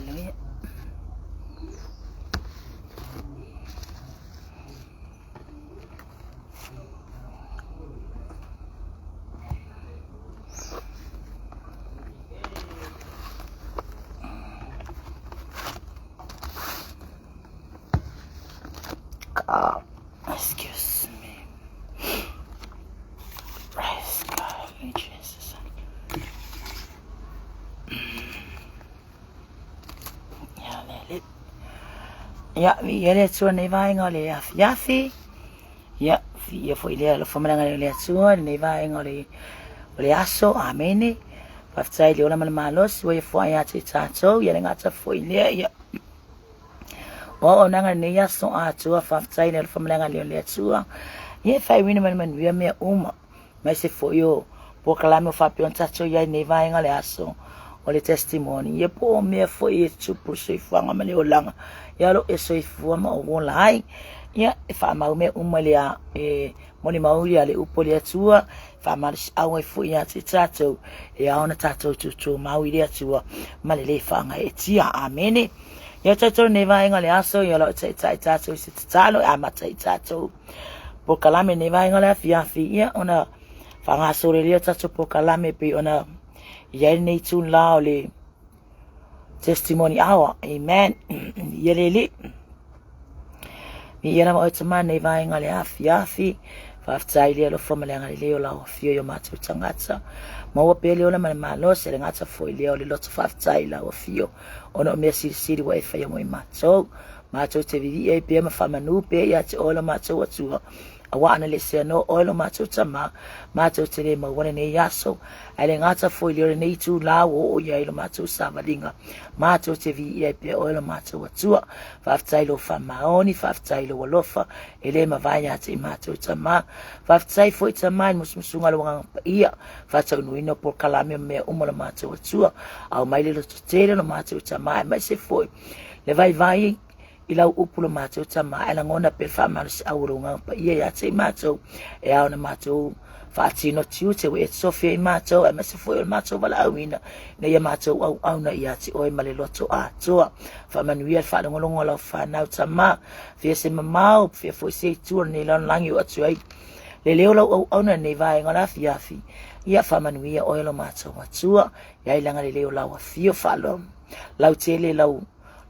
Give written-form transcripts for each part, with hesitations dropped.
Hallelujah. God, excuse me. Praise God, Jesus. Ia, le, ia, ia le Atua nei vaega o le afiafi. Ia, ia foi lea alofa ma le agalelei o le Atua lenei vaega o le, o le aso. Amene. Faafetai i le ola ma le malosi ua ia foai ia te tatou. Ia le gata foi lea, ia. O auaunaga lenei aso atoa, faafetai i le alofa ma le agalelei o le Atua. Ia e faaiuina ma le manuia mea uma. Aemaise foi o polokalame o faapea ona tatou i ai nei vaega o le aso o le testimony. Ia po o mea foi e tupu le soifuaga ma le olaga. Ia o lo o e soifua ma ou ola ai. Ia e faamau mea uma i le a e molimau ia le upu a le Atua. Faamalosiau ai foi ia te tatou e ao ona tatou tutumau i le Atua ma le le faagaeetia. Amene. Ia tatou nei vaega o le aso, ia o lo o taitai tatou i se tatalo e amata i tatou polokalame nei vaega o le afiafi, ia ona faagasolo lea o tatou polokalame pei ona i ai lenei itula o le testimony hour. Amen. Ia le Alii. Viia lava oe Tama nei vaega o le afiafi. Faafetai i le alofa ma le agalelei o lau afio i o matou tagata. Maua pea le ola ma le malosi, le gata foi lea o le loto faafetai i lau afio, ona o mea silisili ua e faia mo i matou. Matou te vivii ai pea ma faamanu pea ia te oe lo matou Atua, Aua ana le seanoa oe lo matou Tama, matou te le maua lenei aso, ae le gata foi lea o lenei itula ua oo i ai lo matou savaliga. Matou te viia ai pea oe lo matou Atua. Faafetai i lou faamaoni, faafetai i lou alofa, e le mavae ia te i matou Tama. Faafetai foi Tama i le musumusuga o lou Agaga Paia, faataunuina o polokalame ma mea uma lo matou Atua. Aumai le lototele lo matou Tama, aemaise foi le vaivai I lau upu lo matou Tama, ae lagona pea le faamalosiau o lou Agaga Paia ia te i matou, e ao ona matou faatino tiute ua e tofi ai matou, aemaise foi o le matou valaauina, ina ia matou auauna ia te oe ma le loto atoa. Faamanuia le faalogologo a lau fanau Tama, fia se mamao, fia foi se itu o lenei lalolagi o atu ai le leo lau auauna lenei vaega o le afiafi. Ia faamanuia oe lo matou Atua, i ai le agalelei o lau afio faalogo lautele lau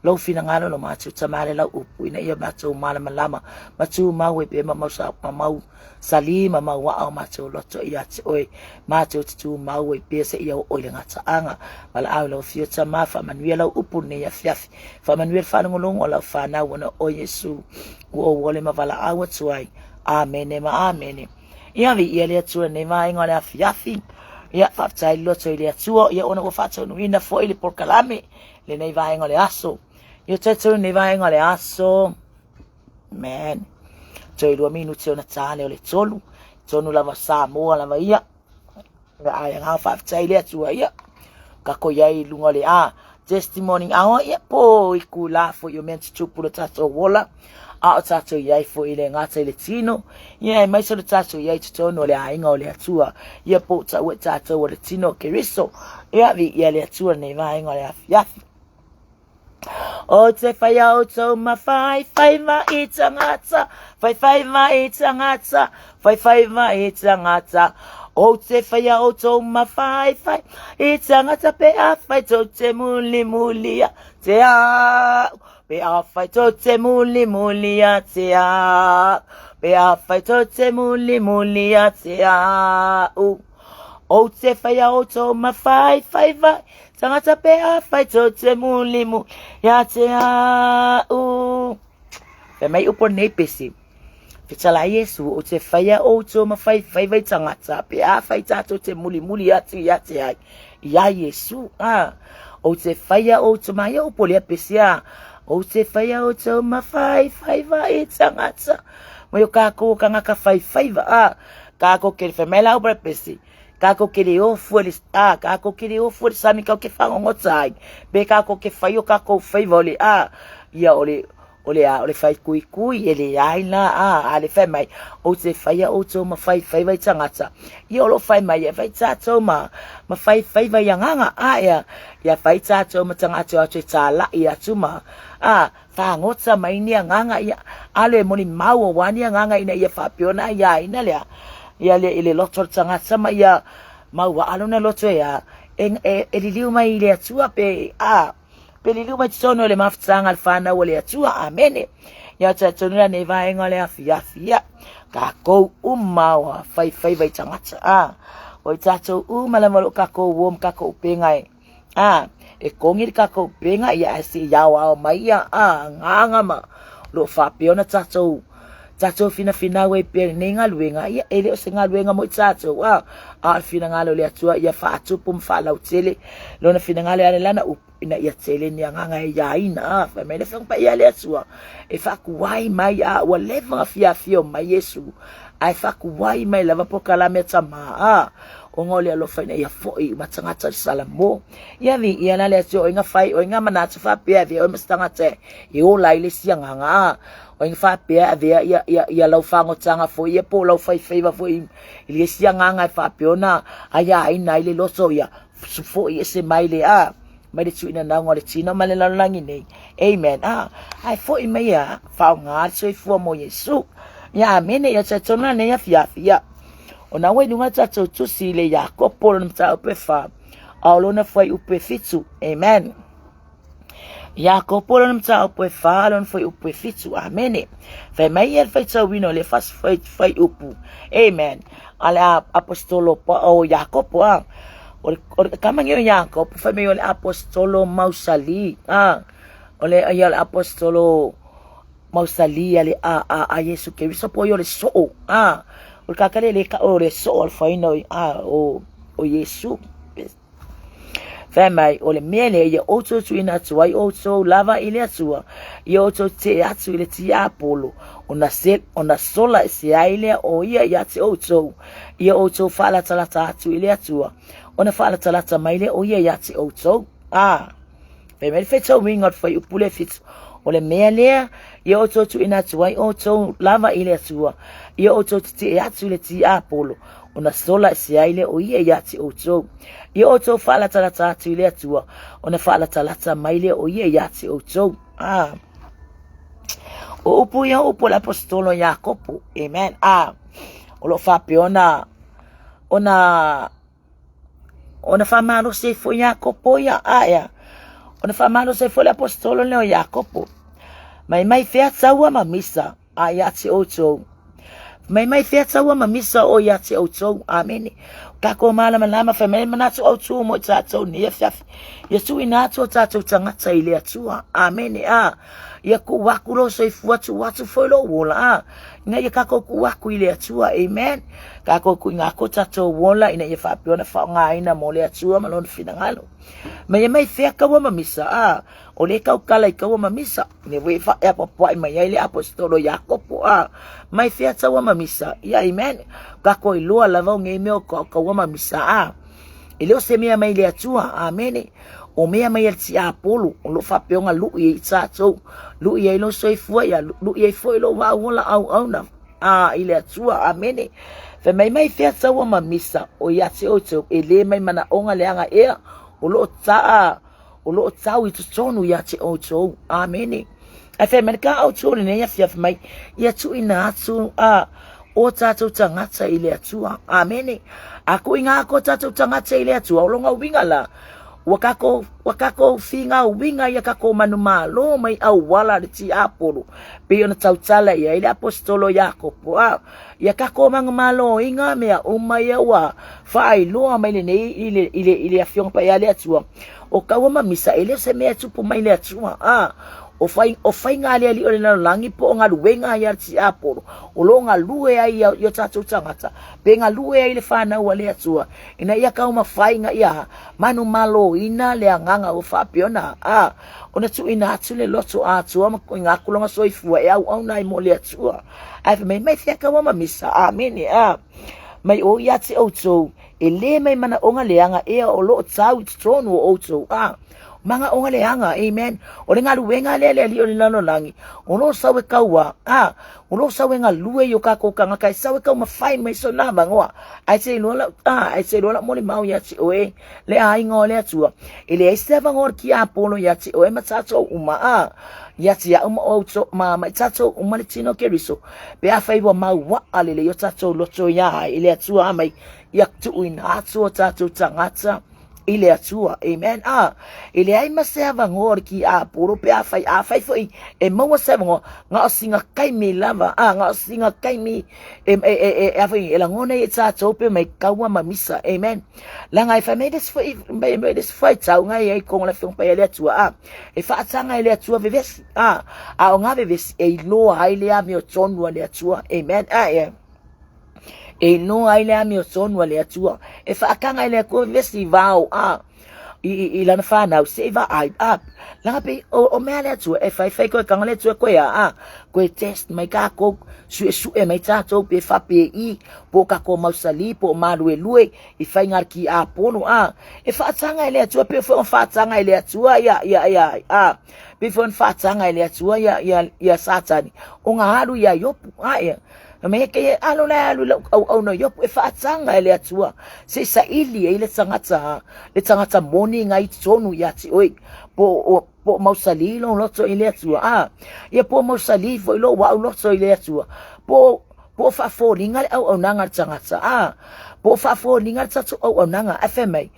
lou finagalo lo matou Tama le lau upu ina ia matou malamalama ma tumau ai pea ma mau, ma mau sali ma mau aa o matou loto ia te oe. Matou te tumau ai pea seia oo i le gataaga. Valaau i lau afio Tama, faamanuia lau upu lenei afiafi. Faamanuia le faalogologo o lau fanau ona o Iesu ua ou ole ma valaau atu ai. Amene ma amene. Ia viia le Atua i lenei vaega o le afiafi. Ia faafetai le loto i le Atua, ia ona ua faataunuuina foi le polokalame lenei vaega o le aso. Ia tatou lenei vaega o le aso. Man. Toe 2 minuti ona tā lea o le 3. Tonu lava Samoa lava ia. Ai agaga faafetai le Atua ia. Kako i ai i luga o le a. Testimony hour ia po i kula foi o mea tutupu lo tatou ola. A o tatou i ai foi i le gata i le tino. Ia aemaise o le tatou i ai totonu o le aiga o le Atua. Ia po o taua i tatou o le tino o Keriso. Ia viia le Atua lenei vaega o le afiafi. O te whai outou ma whai whai mai tangata, whai whai mai tangata, whai whai mai tangata. O te whai outou ma whai whai i tangata pe a whai tou te muli muli a te au. Pe a whai tou te muli muli a te au. Pe a whai tou te muli muli a te au. O te whai outou ma whai whai whai tangata pe a whai tou te muli muli a te au. Fai mai upo nei pese. Fetala Iesu o te whaia outou ma whai whai whai tangata pe a whai tatou te muli muli atu ia te ai. Ia Iesu a o te whaia outou ma ia upo lea pese a o te whaia outou ma whai whai whai tangata. Mai o kākou o kangaka whai whai wa a kākou ke whai mai la upo le pese. Kākou ke le ofu le a kākou ke le ofu le sami kau ke whangongota ai. Pe kākou ke whai o kākou whai wa o le a ia o le. O le a, o le faikuikui, e leai la, a, a le fai mai, ou te faia outou ma faifaiva i tagata. Ia o lo o fai mai, e fai tatou ma faifaiva i agaga, a, ea, ia fai tatou ma tagata o atu e tāla'i atu ma, a, fagota mai ni agaga, ia, alo e molimau auā ni agaga ina ia faapea ona aiaina le a, ia le, i le loto o le tagata ma ia mauaa lona loto e a, e, e, e liliu mai i le Atua pe, a, Pe liliu mai totonu o le mafutaga a le whanau o le Atua. Amene. Ia talitonu la nei vaega o le afiafi. Ia, kākou uma o a whaiwhaiva i tagata. A, o i tātou uma lava o lo kākou uo ma kākou upenga e. A, e kongi le kākou upenga, ia ae se i ao ao mai ia, a, ngāngā ma lo whāpea ona tātou tātou finafinau ai pea lenei galuega, ia e le o se galuega mo i tātou, a, a o le finagalo o le Atua ia faatupu ma faalautele lona finagalo e ala i lana upu, ina ia tele ni agaga e iāina, a, fai mai le Afioga Paia a le Atua, e faakuai mai, a, ua leva ona fiafia mai Iesu, ae faakuai mai lava polokalame a Tamā, a, ona o le alofa ina ia foi uma tagata i le Salamo. Ia viia la le Atua, o ai na fai, o ai na manatu faapea e avea oe ma se tagata e ola ai le isi agaga, a, O ai na faapea e avea ia, ia, ia lau fagotaga foi ia po o lau faifaiva foi i le isi agaga e faapea ona aiaina ai le loto ia foi ese mai le a mai le tuuinanauga o le tino ma le lalolagi nei. Amen. A, ae foi mai ia faaaoga le soifua mo Iesu. Ia amene ia talitonu la nei afiafi ia. Ona ua i luga tatou tusi i le Iakopo lona mataupu e 4, a o lona fuaiupu e 7. Amen. Iakopo lona mataupu e 4, lona fuaiupu e 7. Amene. Fai mai ia le faitauina o le fasi fuaiupu. Amen. A le apostolo pa o Iakopo a. O le, o le kama o Iakopo fai mai o le apostolo mausali. A. O le ia le apostolo mausali a le a a a Iesu Keriso po o le soo. A. O le kakale le ka o le soo o le faina o a o o Iesu. Fai mai, o le mea lea ia outou tuuina atu ai outou lava i le Atua, ia outou tetee atu i le tiapolo, ona, se, ona sola ese ai lea o ia ia te outou, ia outou faalatalata atu i le Atua, ona faalatalata mai lea o ia ia te outou. A, fai mai le faitauina o le fuaiupu le 7, o le mea lea ia outou tuuina atu ai outou lava i le Atua, ia outou tetee atu i le tiapolo, ona sola ese ai lea o ia ia te outou. Ia outou faalatalata atu i le Atua, ona faalatalata mai lea o ia ia te outou. Ah. O upu ia o upu o le aposetolo Iakopo. Amen. Ah. O lo o faapea ona ona ona faamalosi ai foi Iakopo ia a ea. Ona faamalosi ai foi le aposetolo lea o Iakopo. Mai mai fea taua ma misa a ia te outou. Mai mai fea taua ma misa o ia te outou. Amene. Kākou malamalama fai mai manatu autū mo i tātou nei afiafi. Ia tuuina atu o tātou tagata i le Atua. Amene. A. Ia kuu aku lou soifua, tuu atu foi lou ola. A. Ina ia kākou kuu aku i le Atua. Amen. Kākou kuuina aku o tātou ola ina ia faapea ona faaaogaina mo le Atua ma lona finagalo. Mai e mai fea kaua ma misa. A. O le taukala i kaua ma misa, ne we fa e apoapoai mai ai le aposetolo Iakopo, a mai fea taua ma misa, ia amen, kako iloa lava o ngei mea o kaua ma misa, a e le o se mea mai le Atua, amene, o mea mai a le tiapolo, o lo faapea ona lui ai i tatou, lui ai lou soifua, ia lui ai foi lou vaauola auauna, a i le Atua, amene. Fai mai mai fea taua ma misa, o ia te outou, e le mai manaoga leaga ea, o lo o taa o lo o tau i totonu ia te outou. Amene. Ae fai mai le ka outou lenei afiafi mai, ia tuuina atu a o tātou tagata i le Atua. Amene. A kuinga aku o tātou tagata i le Atua, o longa uiga la, ua kākou, ua kākou whiga uiga ia kākou manumalo mai auala le tiapolo, pei ona tautala ia i le apostolo Iakopo. A, ia kākou manumalo i ngā mea uma ia ua faailoa mai lenei i le, i le, i le Afioga Paia a le Atua. O kaua ma misa, e le o se mea e tupu mai le Atua. A, o fai, o faiga a le Alii o le lalolagi po o galuega ai a le tiapolo, o lo o galue ai i o tatou tagata, pe galue ai le fanau a le Atua, ina ia taumafai ina ia manumaloina le agaga ua faapea ona, a, ona tuuina atu le loto atoa ma kuiga atu lona soifua e auauna ai mo le Atua. Ae fai mai, mai fea kaua ma misa, amene, a, mai o ia te outou, E lē mai manaoga leaga ea o lo o tau i totonu o outou, a Manaoga leaga, amen. O le galuega lea le alii o le lalolagi, o lo o sau e kauā, a, o lo o sau e galue i o kākou kānaka, e sau e taumafai mai sona avanoa, ae se iloa lau, a, ae se iloa lau molimau ia te oe, le aiga o le Atua, e leai se avanoa o le tiapolo ia te oe ma tatou uma, a, ia te au ma outou, ma, ma i tatou uma le tino o Keriso, pe afai ua mauaa lelei o tatou loto ia ai i le Atua, a mai, ia tuuina atu o tatou tagata, i le Atua. Amen. A, e leai ma se avanoa o le tiapolo pe afai, afai foi e maua se avanoa, na o sina taimi lava, a, na o sina taimi e, e, e, e, e, afai, e lagona ai e tatou pe mai kaua ma misa. Amen. Leaga e fai mai le isi foi, mai mai le isi faitau na i ai totonu o le Afioga Paia a le Atua, a, e faataga e le Atua vevesi, a, a o ngā vevesi e iloa ai le amiotonu a le Atua. Amen. A, e, E iloa ai le amiotonu a le Atua. E faataga e le Atua vevesi vao a i, i, i lana whanau, se i vaai, a, langa pe, o, o mea le Atua, e whai whai koe kanga le Atua koe a, a, koe test mai kākou, sue sue mai tātou, pe whape i, po kākou mausali, po māluelue, i whai ngā ki a pono, a, e whaatanga e le Atua, pe whai whaatanga e le Atua, ia, ia, ia, a, pe whai whaatanga e le Atua, ia, ia, ia Satani, o ngā alu ia Iopu, a, ia, Me ke e alo le alu lau auauna Iopu e faataga e le Atua se i saili ai le tagata le tagata moni ngai totonu ia te oe po o po o mausali lou loto i le Atua a ia po o mausali foi lou au loto i le Atua po po o faafoliga le auaunaga a le tagata a po o faafoliga le tatou auaunaga ae fai mai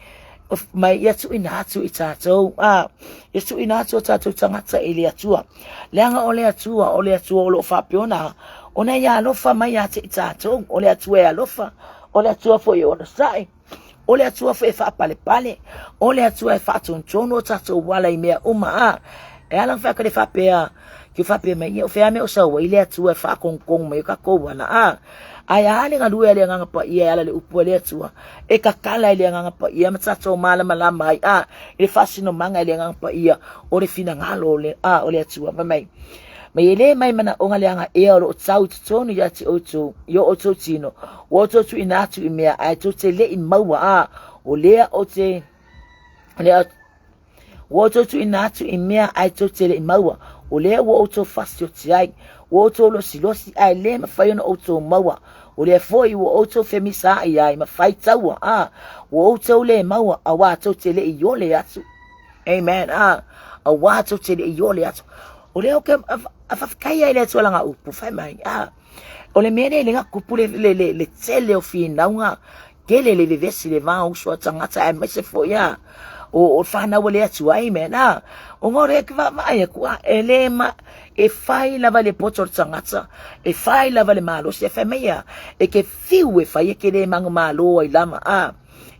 mai ia tuuina atu i tatou a ia tuuina atu o tatou tagata i le Atua. Leaga o le Atua, o le Atua o lo o faapea ona ia alofa mai ia te i tatou, o le Atua e alofa, o le Atua foi e onosai, o le Atua foi e faapalepale, o le Atua e faatonutonu o tatou ala i mea uma a. E ala ona whaakare whapea, ki whapea mai, ia o whea mea o sau ai le Atua e whaakongkong mai o kakou ala a. Ae a le galue a le Agaga Paia e ala i le upu a le Atua, e kakala i le Agaga Paia ma tatou malamalama ai a i le faasinomaga i le Agaga Paia o le finagalo o le, a, o le Atua. Fai mai, mai e le mai manaoga le aga ea o lo o tau i totonu ia te outou, i o outou tino, ua outou tuuina atu i mea ae tou te le i maua, a, o lea ou te, lea, Ua outou tuuina atu i mea ae tou te le i maua, o lea ua outou fasioti ai, ua outou losilosi ae le mafai ona outou maua, o lea foi ua outou femisaai ai ma fai taua, a, ua outou le maua, auā tou te le i ole atu. Amen. A, auā tou te le i ole atu. O lea o ke a faafetai ai le Atua langa upu, fai mai, a, o le mea nei lenga kupu le, le, le, le tele o finauga Tele le vevesi le va o uso a tagata aemaise foi a o, o whanau a le Atua, amen, a, o ngā ore ki vaavaai aku, a, e le ma, e whai lava le poto o le tagata, e whai lava le malosi, e whai mai a, e ke whiu e whai e ke le mangu malo ai lama, a,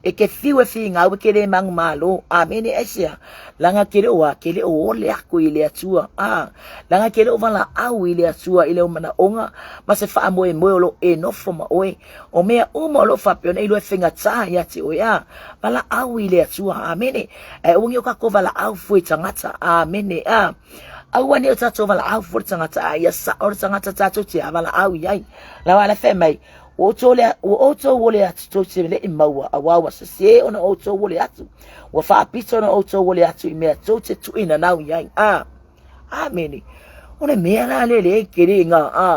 e ke whiu e whingau e ke le mangu malo, amene, aisea, langa ke le o a, ke le o ole aku i le Atua, a, langa ke le o wala au i le Atua i le o manaonga, ma se whaamoemoe o lo e nofo ma oe, O mea uma o lo o faapea ona iloa e faigata ia te oe, a, valaau i le Atua, amene. Ae aua nei o tatou valaau fua i tagata, amene, a. Aua nei o tatou valaau fua i le tagata, a ia sao le tagata tatou te valaau i ai. Lau ala fai mai, ua outou le, ua outou ole atu tou te le i maua, auā ua sesē ona outou ole atu, ua faapito ona outou ole atu i mea tou te tuuina nau i ai, a. Amene. O le mea la le le kere nga, a,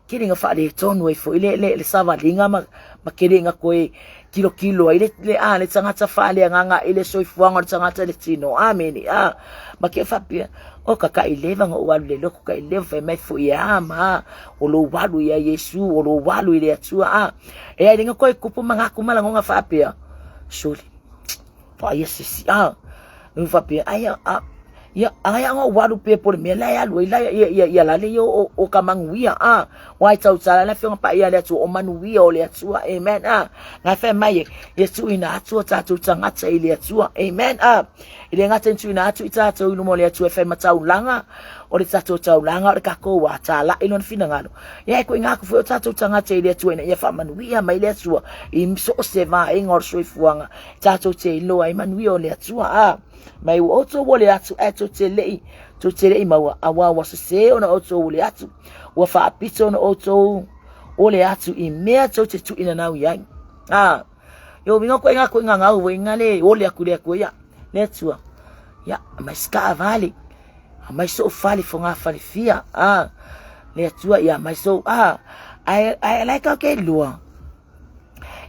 Kere nga faaletonu ai foi le, le, le savaliga ma, ma kere nga koe kilokilo ai le, le, a, le tagata faaleagaga i le soifuaga o le tagata i le tino. Amene. A, ma ke faapea, o ka kai leva nga ou alu le loko kai leva fai mai foi e a ma a, o lou alu ia Iesu, o lou alu i le Atua. A, e ai lenga koe kupu mangaku malagonga faapea, soli, Vaai se isi, a, e faapea, ai, a, ia, ai a o alu pea po le mea la e alu ai la ia, ia, ia la le ia o, o ka manuia, a, wai tau tala le afioga paia le Atua, o manuia o le Atua, amen, a, ngai fai mai e, ia tuuina atu o tatou tagata i le Atua, amen, a, i le gata i tuuina atu i tatou i luma o le Atua e fai ma taulaga, o le tatou taulaga o le kakou a tāla'i lona finagalo. Ia e koiga aku foi o tatou tagata i le Atua ina ia faamanuia mai le Atua i so o se vaega o le soifuaga tatou te iloa ai manuia o le Atua a mai ua outou ole atu ae tou te le'i tou te le'i maua auā ua sesē ona outou ole atu ua faapito ona outou ole atu i mea tou te tuuina nau i ai a yo winga koe ngā koe ngā ngau wei ngā le ole aku le Atua ia le Atua. Ia, aumai se taavale, aumai sou fale fogafalefia, a, le Atua, ia aumai sou, a, ae, ae la e tatou te iloa,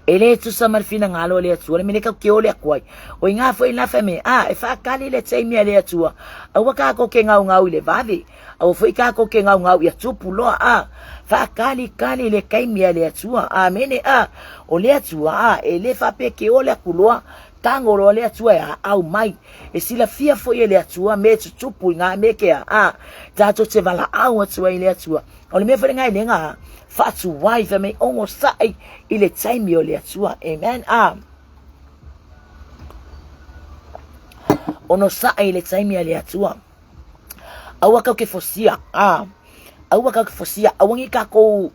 e le tusa ma le finagalo o le Atua, le mea lea tatou te ole atu ai. O i ina foi la fai mai, a, e faatali le taimi a le Atua, aua tatou te gaugau i le vave, aua foi tatou te gaugau ia tupu loa, a, faatali tali le taimi a le Atua, amene, a, o le Atua, a, e le faapea e te ole atu loa, Tago loa le Atua e aau mai. E silafia foi e le Atua mea e tutupu i ngā mea ke a, a tātou te valaau atu ai i le Atua. O le mea foi lenā i lenga faatuai fai mai ogosaʻi i le taimi o le Atua. Amen. A onosaʻi i le taimi a le Atua. Aua kau ke fosia. A aua kau ke fosia. Aua ni kākou,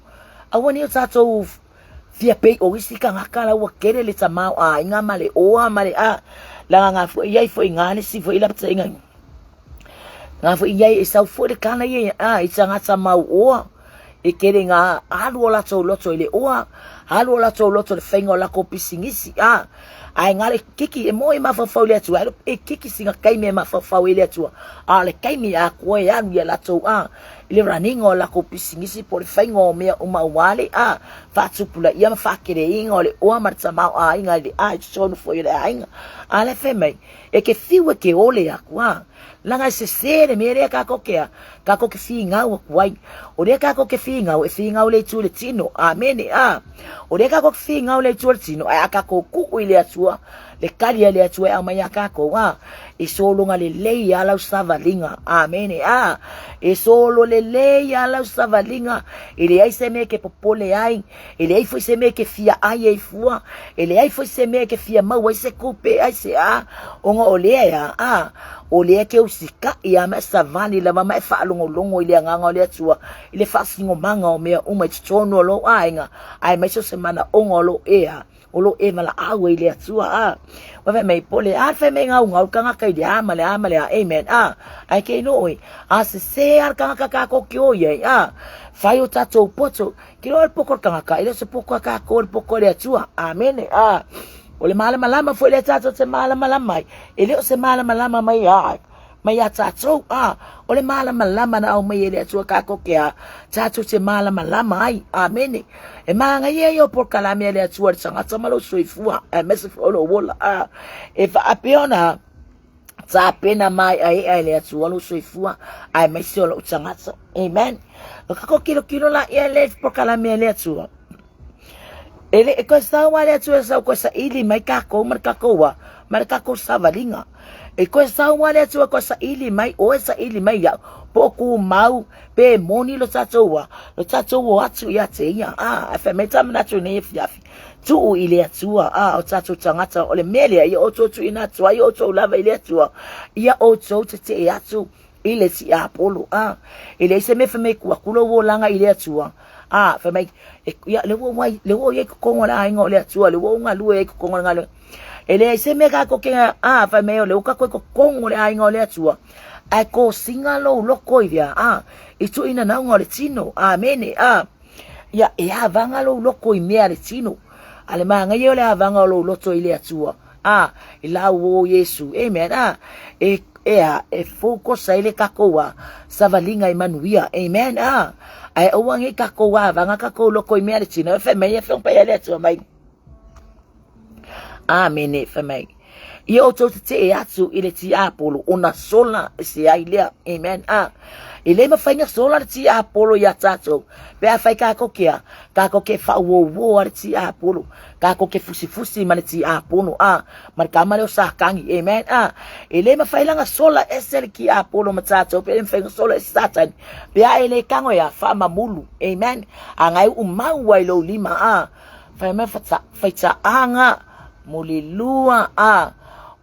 aua ni o tātou Fia pei o isi kangaka la ua kele le tamaoaiga ma le oa ma le a laga ngā foi iai foi ngā nisi foi la ptainga ngā foi iai e sau foi le kana ia a i tangata mau oa e kele ngā alu o latou loto i le oa alu o latou loto le whainga o lako pisingisi a ae ngā le kiki e moe mafaufau le Atua e kiki singa kaimi e mafaufau i le Atua a le kaimi a koe alu ia latou a i le raniga o lakou pisinisi po o le faiga o mea uma aua le a faatupulaia ma faakeleiga o le oa ma le tamaoaiga i le a i totonu foi o le aiga. A le fai mai, e ke fiu e ke ole aku a, laga e sesē le mea lea kakou ke a, kakou ke figau aku ai. O lea kakou ke figau, e figau le itu i le tino. Amene a. O lea kakou ke figau le itu o le tino, ae a kakou kuu i le Atua, le kali a le Atua e aumai iā kākou, a, e sologa lelei a lau savaliga. Amene, a, e solo lelei a lau savaliga, e leai se mea e ke popole ai, e leai foi se mea e ke fia ai ai fua, e leai foi se mea e ke fia maua ai se kupe ai se a, ona o lea ea, a, o lea ke usikaʻi a ma e savali lava ma e faalogologo i le agaga o le Atua i le faasinomaga o mea uma i totonu o lou aiga, aemaise o se manaoga o lou ea. O lo e valaau ai i le Atua, a. Ua fai mai, po le a le fai mai gaugau le kangaka i le a ma le a ma le a, amen, a. Ae ke iloa oe, a sesē a le kangaka kākou ke o i ai, a. Fai o tatou poto, ke iloa le poko o le kangaka, e le o se poko a kākou, o le poko a le Atua, amene, a. O le malamalama foi lea tatou te malamalama ai, e le o se malamalama mai a. mai iā tātou, ā, o le mālamalama na aumai e le Atua kākou ke a tātou te mālamalama ai. Āmene. E māngaia ia o polokalame a le Atua le tagata ma lou soifua, aemaise foi o lou ola, ā, e faapea ona tapena maeʻaeʻa e le Atua lou soifua, aemaise o lou tagata. Amen. O ka kilokilo la ia le polokalame a le Atua. E le e koe sau a le Atua e sau koe saili mai kākou ma le kākou a, ma le kākou savaliga. E koe sau a le Atua koe saili mai, oe saili mai ia'u, po o kūmau, pe moni lo tātou a, lo tātou o atu ia te ia, a, ae fai mai tā manatu nei afiafi, tuu i le Atua, a, o tātou tagata, o le mea lea, ia outou tuuina atu ai outou lava i le Atua, ia outou tetee atu i le tiapolo, a, e leai se mea fai mai kuu atu lou olaga i le Atua, a, fai mai, e, ia, le ua wai, le ua iai kokongo o le aiga o le Atua, le ua u galue ai kokongo o le galue. E leai se mea kākou ke, a, fai mai o le ua kākou i kokongo o le aiga o le Atua, ae kosiga lou loko i lea, a, i tuuina nauga o le tino, amene, a, ia, e avaga lou loko i mea a le tino, a le māngaia o le avaga o lou loto i le Atua, a, i lau o Iesu, amen, a, e, e a, e focus ai le kakou a, savaliga i manuia, amen, a, ae aua nei kakou avaga kakou loko i mea le tino, e fai mai e fai mai le Atua mai, amene, fai mai, ia outou tetee atu i le tiapolo, ona sola e se ai lea, amen, a, e le mafai na sola le tiapolo iā tatou, pe a fai kakou ke a, kakou ke faauouo a le tiapolo, Kākou ke fusifusi ma le tiapono, a, ma le kama lea o Satani, amen, a, e le mafai lana sola ese le tiapono ma tatou, pe le mafai ona sola ese Satani, pe a e le tago ia, faamamulu, amen, a na e uumau ai lou lima, a, fai mai fata, faitaaga, mulilua, a,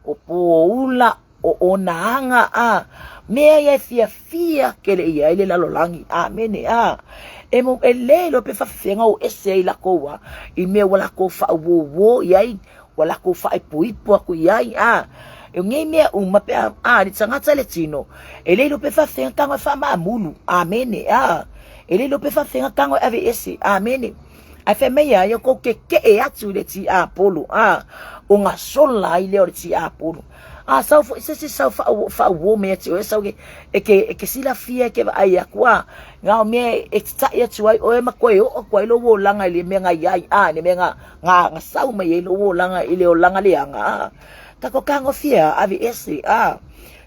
o poula, o ona aga, a, mea ia e fiafia kele i ai le lalolagi, amene, a, e mo, e le iloa pe faafefea o ese ai lakou, a, i mea ua lakou faauouo i ai, ua lakou faaipoipo aku i ai, a, e nei mea uma pe a, a, le tagata le tino, e le iloa pe faafefea tago e faamaamulu, amene, a, e le iloa pe faafefea tago e ave ese, amene. Ae fai mai ia, ia kou kekeʻe atu i le tiapolo, a, o ga sola ai lea o le tiapolo. A sau foi se isi sau faauo mai ia te oe, sau e ke silafia e ke vaai aku a, na o mea e tataʻi atu ai oe ma koe oo aku ai lou olaga i le mea na iai a, le mea na sau mai ai lou olaga i le olaga leaga a. Tatou tagofia ave ese a.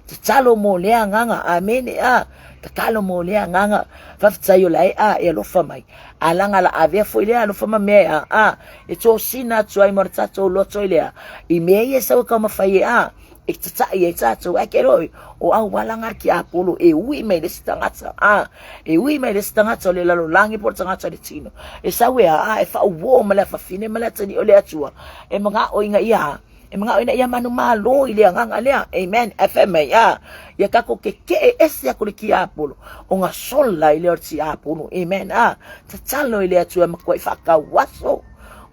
Tatalo mo lea agaga, amene a. Tatalo mo lea agaga, faafetai o la e a e alofa mai. A laga la avea foi lea alofa ma mea a e tosina atu ai mo le tatou loto i lea i mea ia e sau e taumafai e a e tataʻi ai tatou ae ke loi o auala nga tiapolo e ui mai le isi tagata a e ui mai le isi tagata o le lalolagi po o le tagata o le tino e sau e a e faauo ma le afafine ma le atalii o le Atua e manao ina ia e manao ina ia manumalo i le agaga lea. Amen. Ae fai mai, a, ia tatou kekeʻe ese aku le tiapolo, ona sola ai lea o le tiapolo. Amen. A, tatalo i le Atua e matuai faatauaso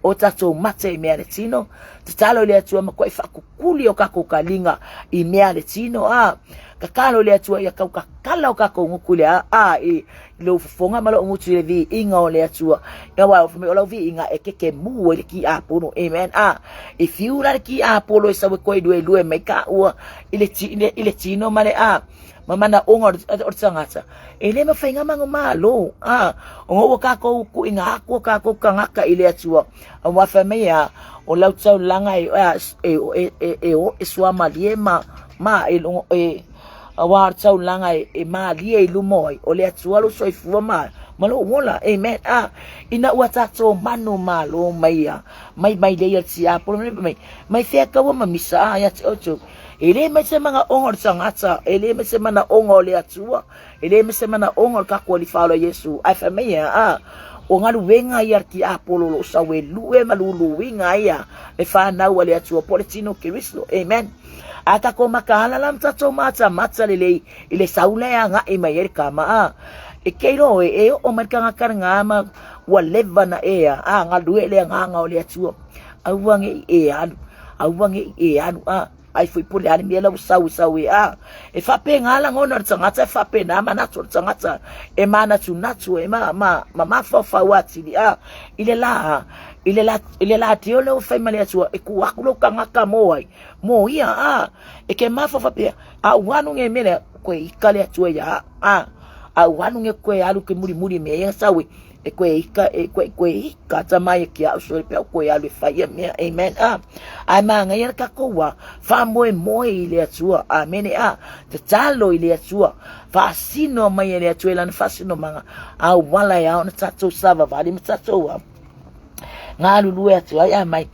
o tatou mate i mea a le tino. Tatalo i le Atua e matuai faakukuli o tatou taliga i mea a le tino. A, tatalo i le Atua ia tautatala o tatou gutu i le a, a, i lou fofoga ma lou gutu i le viiga o le Atua. Aua fai mai o lau viiga e kekemū ai le tiapolo. Amen. A, e fiu la le tiapolo e sau e toe luelue mai taua i le, i le tino ma le a, ma manaoga o le tagata. E le mafai na manumalo. A, ona ua tatou tuuina atu o tatou tagata i le Atua. Aua fai mai a, o lau taulaga e, e, e, e, e, o e suamalie ma, ma e, e, Aua o le taulaga e malie i luma o ai, o le Atua lou soifua ma, ma lou ola. Amen. A, ina ua tatou manumalo mai ia, mai mai lea ia le tiapolo, mai, mai, mai fea taua ma misa a ia te outou. E le mai se manaoga o le tagata, e le mai se manaoga o le Atua, e le mai se manaoga o le tatou Alii Faaola Iesu. Ae fai mai ia, a, o galuega ia a le tiapolo o lo o sau e lue ma luluina ai ia le fanau a le Atua po o le tino o Keriso. Amen. A tatou mataala la ma tatou matamata lelei i le sau lea e agai mai ai le kama a. E ke iloa oe, e oo mai le tagata lena ma ua leva na e a galue le agaga o le Atua. Aua ne i e alu, aua ne i e alu a. Ai foi po o le a le mea la ua sau e sau e a. E faapena lagona o le tagata, e faapena manatu o le tagata e manatunatu e ma, ma, ma mafaufau atili a. I le la, i le la, i le la tio lea ua fai ma le Atua, e ku aku lou tagata mo ai. Mo ia, a, e ke mafa faapea, a ua alu nei mea lea, koe ika le Atua ia, a, a ua alu nei koe alu ke mulimuli mea ia sau e, e koe ika, e koe, koe ika ta mai e ki au sore pe au koe alu e fai ia mea, amen, a. Ae māngaia le tatou a, faamoemoe i le Atua, amene, a, tatalo i le Atua, faasino mai e le Atua i lana faasinomaga, auala e ao ona tatou savavali ma tatou a, galulue atu ai, a mai.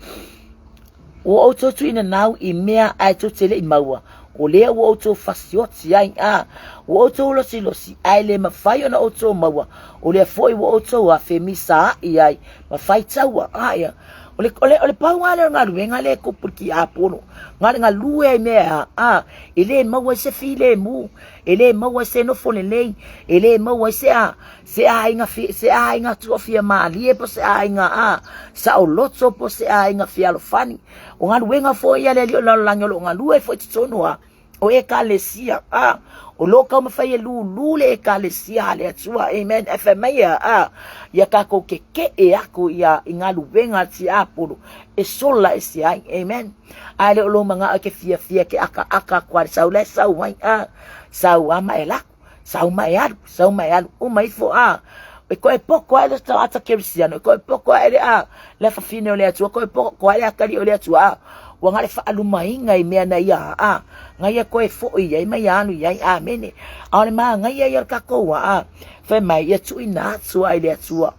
Ua outou tuuina nau i mea ae tou te le i maua, o lea ua outou fasioti ai, a ua outou losilosi ae le mafai ona outou maua, o lea foi ua outou afemisaai ai ma faitaua. A ia, o le, o le, o le pau lava lea o le galuega lea e tupu i le tiapolo, na o le galue ai mea, a, e le maua ai se filemu, e le maua ai se nofo lelei, e le maua ai se a, se aiga, se aiga tuafia malie po se aiga a saoloto po se aiga fealofani. O galuega foi ia le Alii o le lalolagi o lo o galue foi i totonu a o Ekalesia a o lo o taumafai e lūlū le Ekalesia a le Atua. Amen. Ae fai mai ia a ia tatou kekeʻe aku ia i galuega a le tiapolo e sola ese ai. Amen. Ae le o lou manao e ke fiafia ke akaaka aku a le sau la e sau ai a sau a ma e lako. Sau ma e alu, sau ma e alu, uma ifo a. E koe poko ae le tagata kerisiano, e koe poko ae le a, le afafine o le Atua, koe poko ae le atalii o le Atua a. Ua na o le faalumaina i mea na ia a, na ia koe foi i ai ma ia alu i ai, amene. A o le manaia ia o le tatou a, fai mai, ia tuuina atu ai le Atua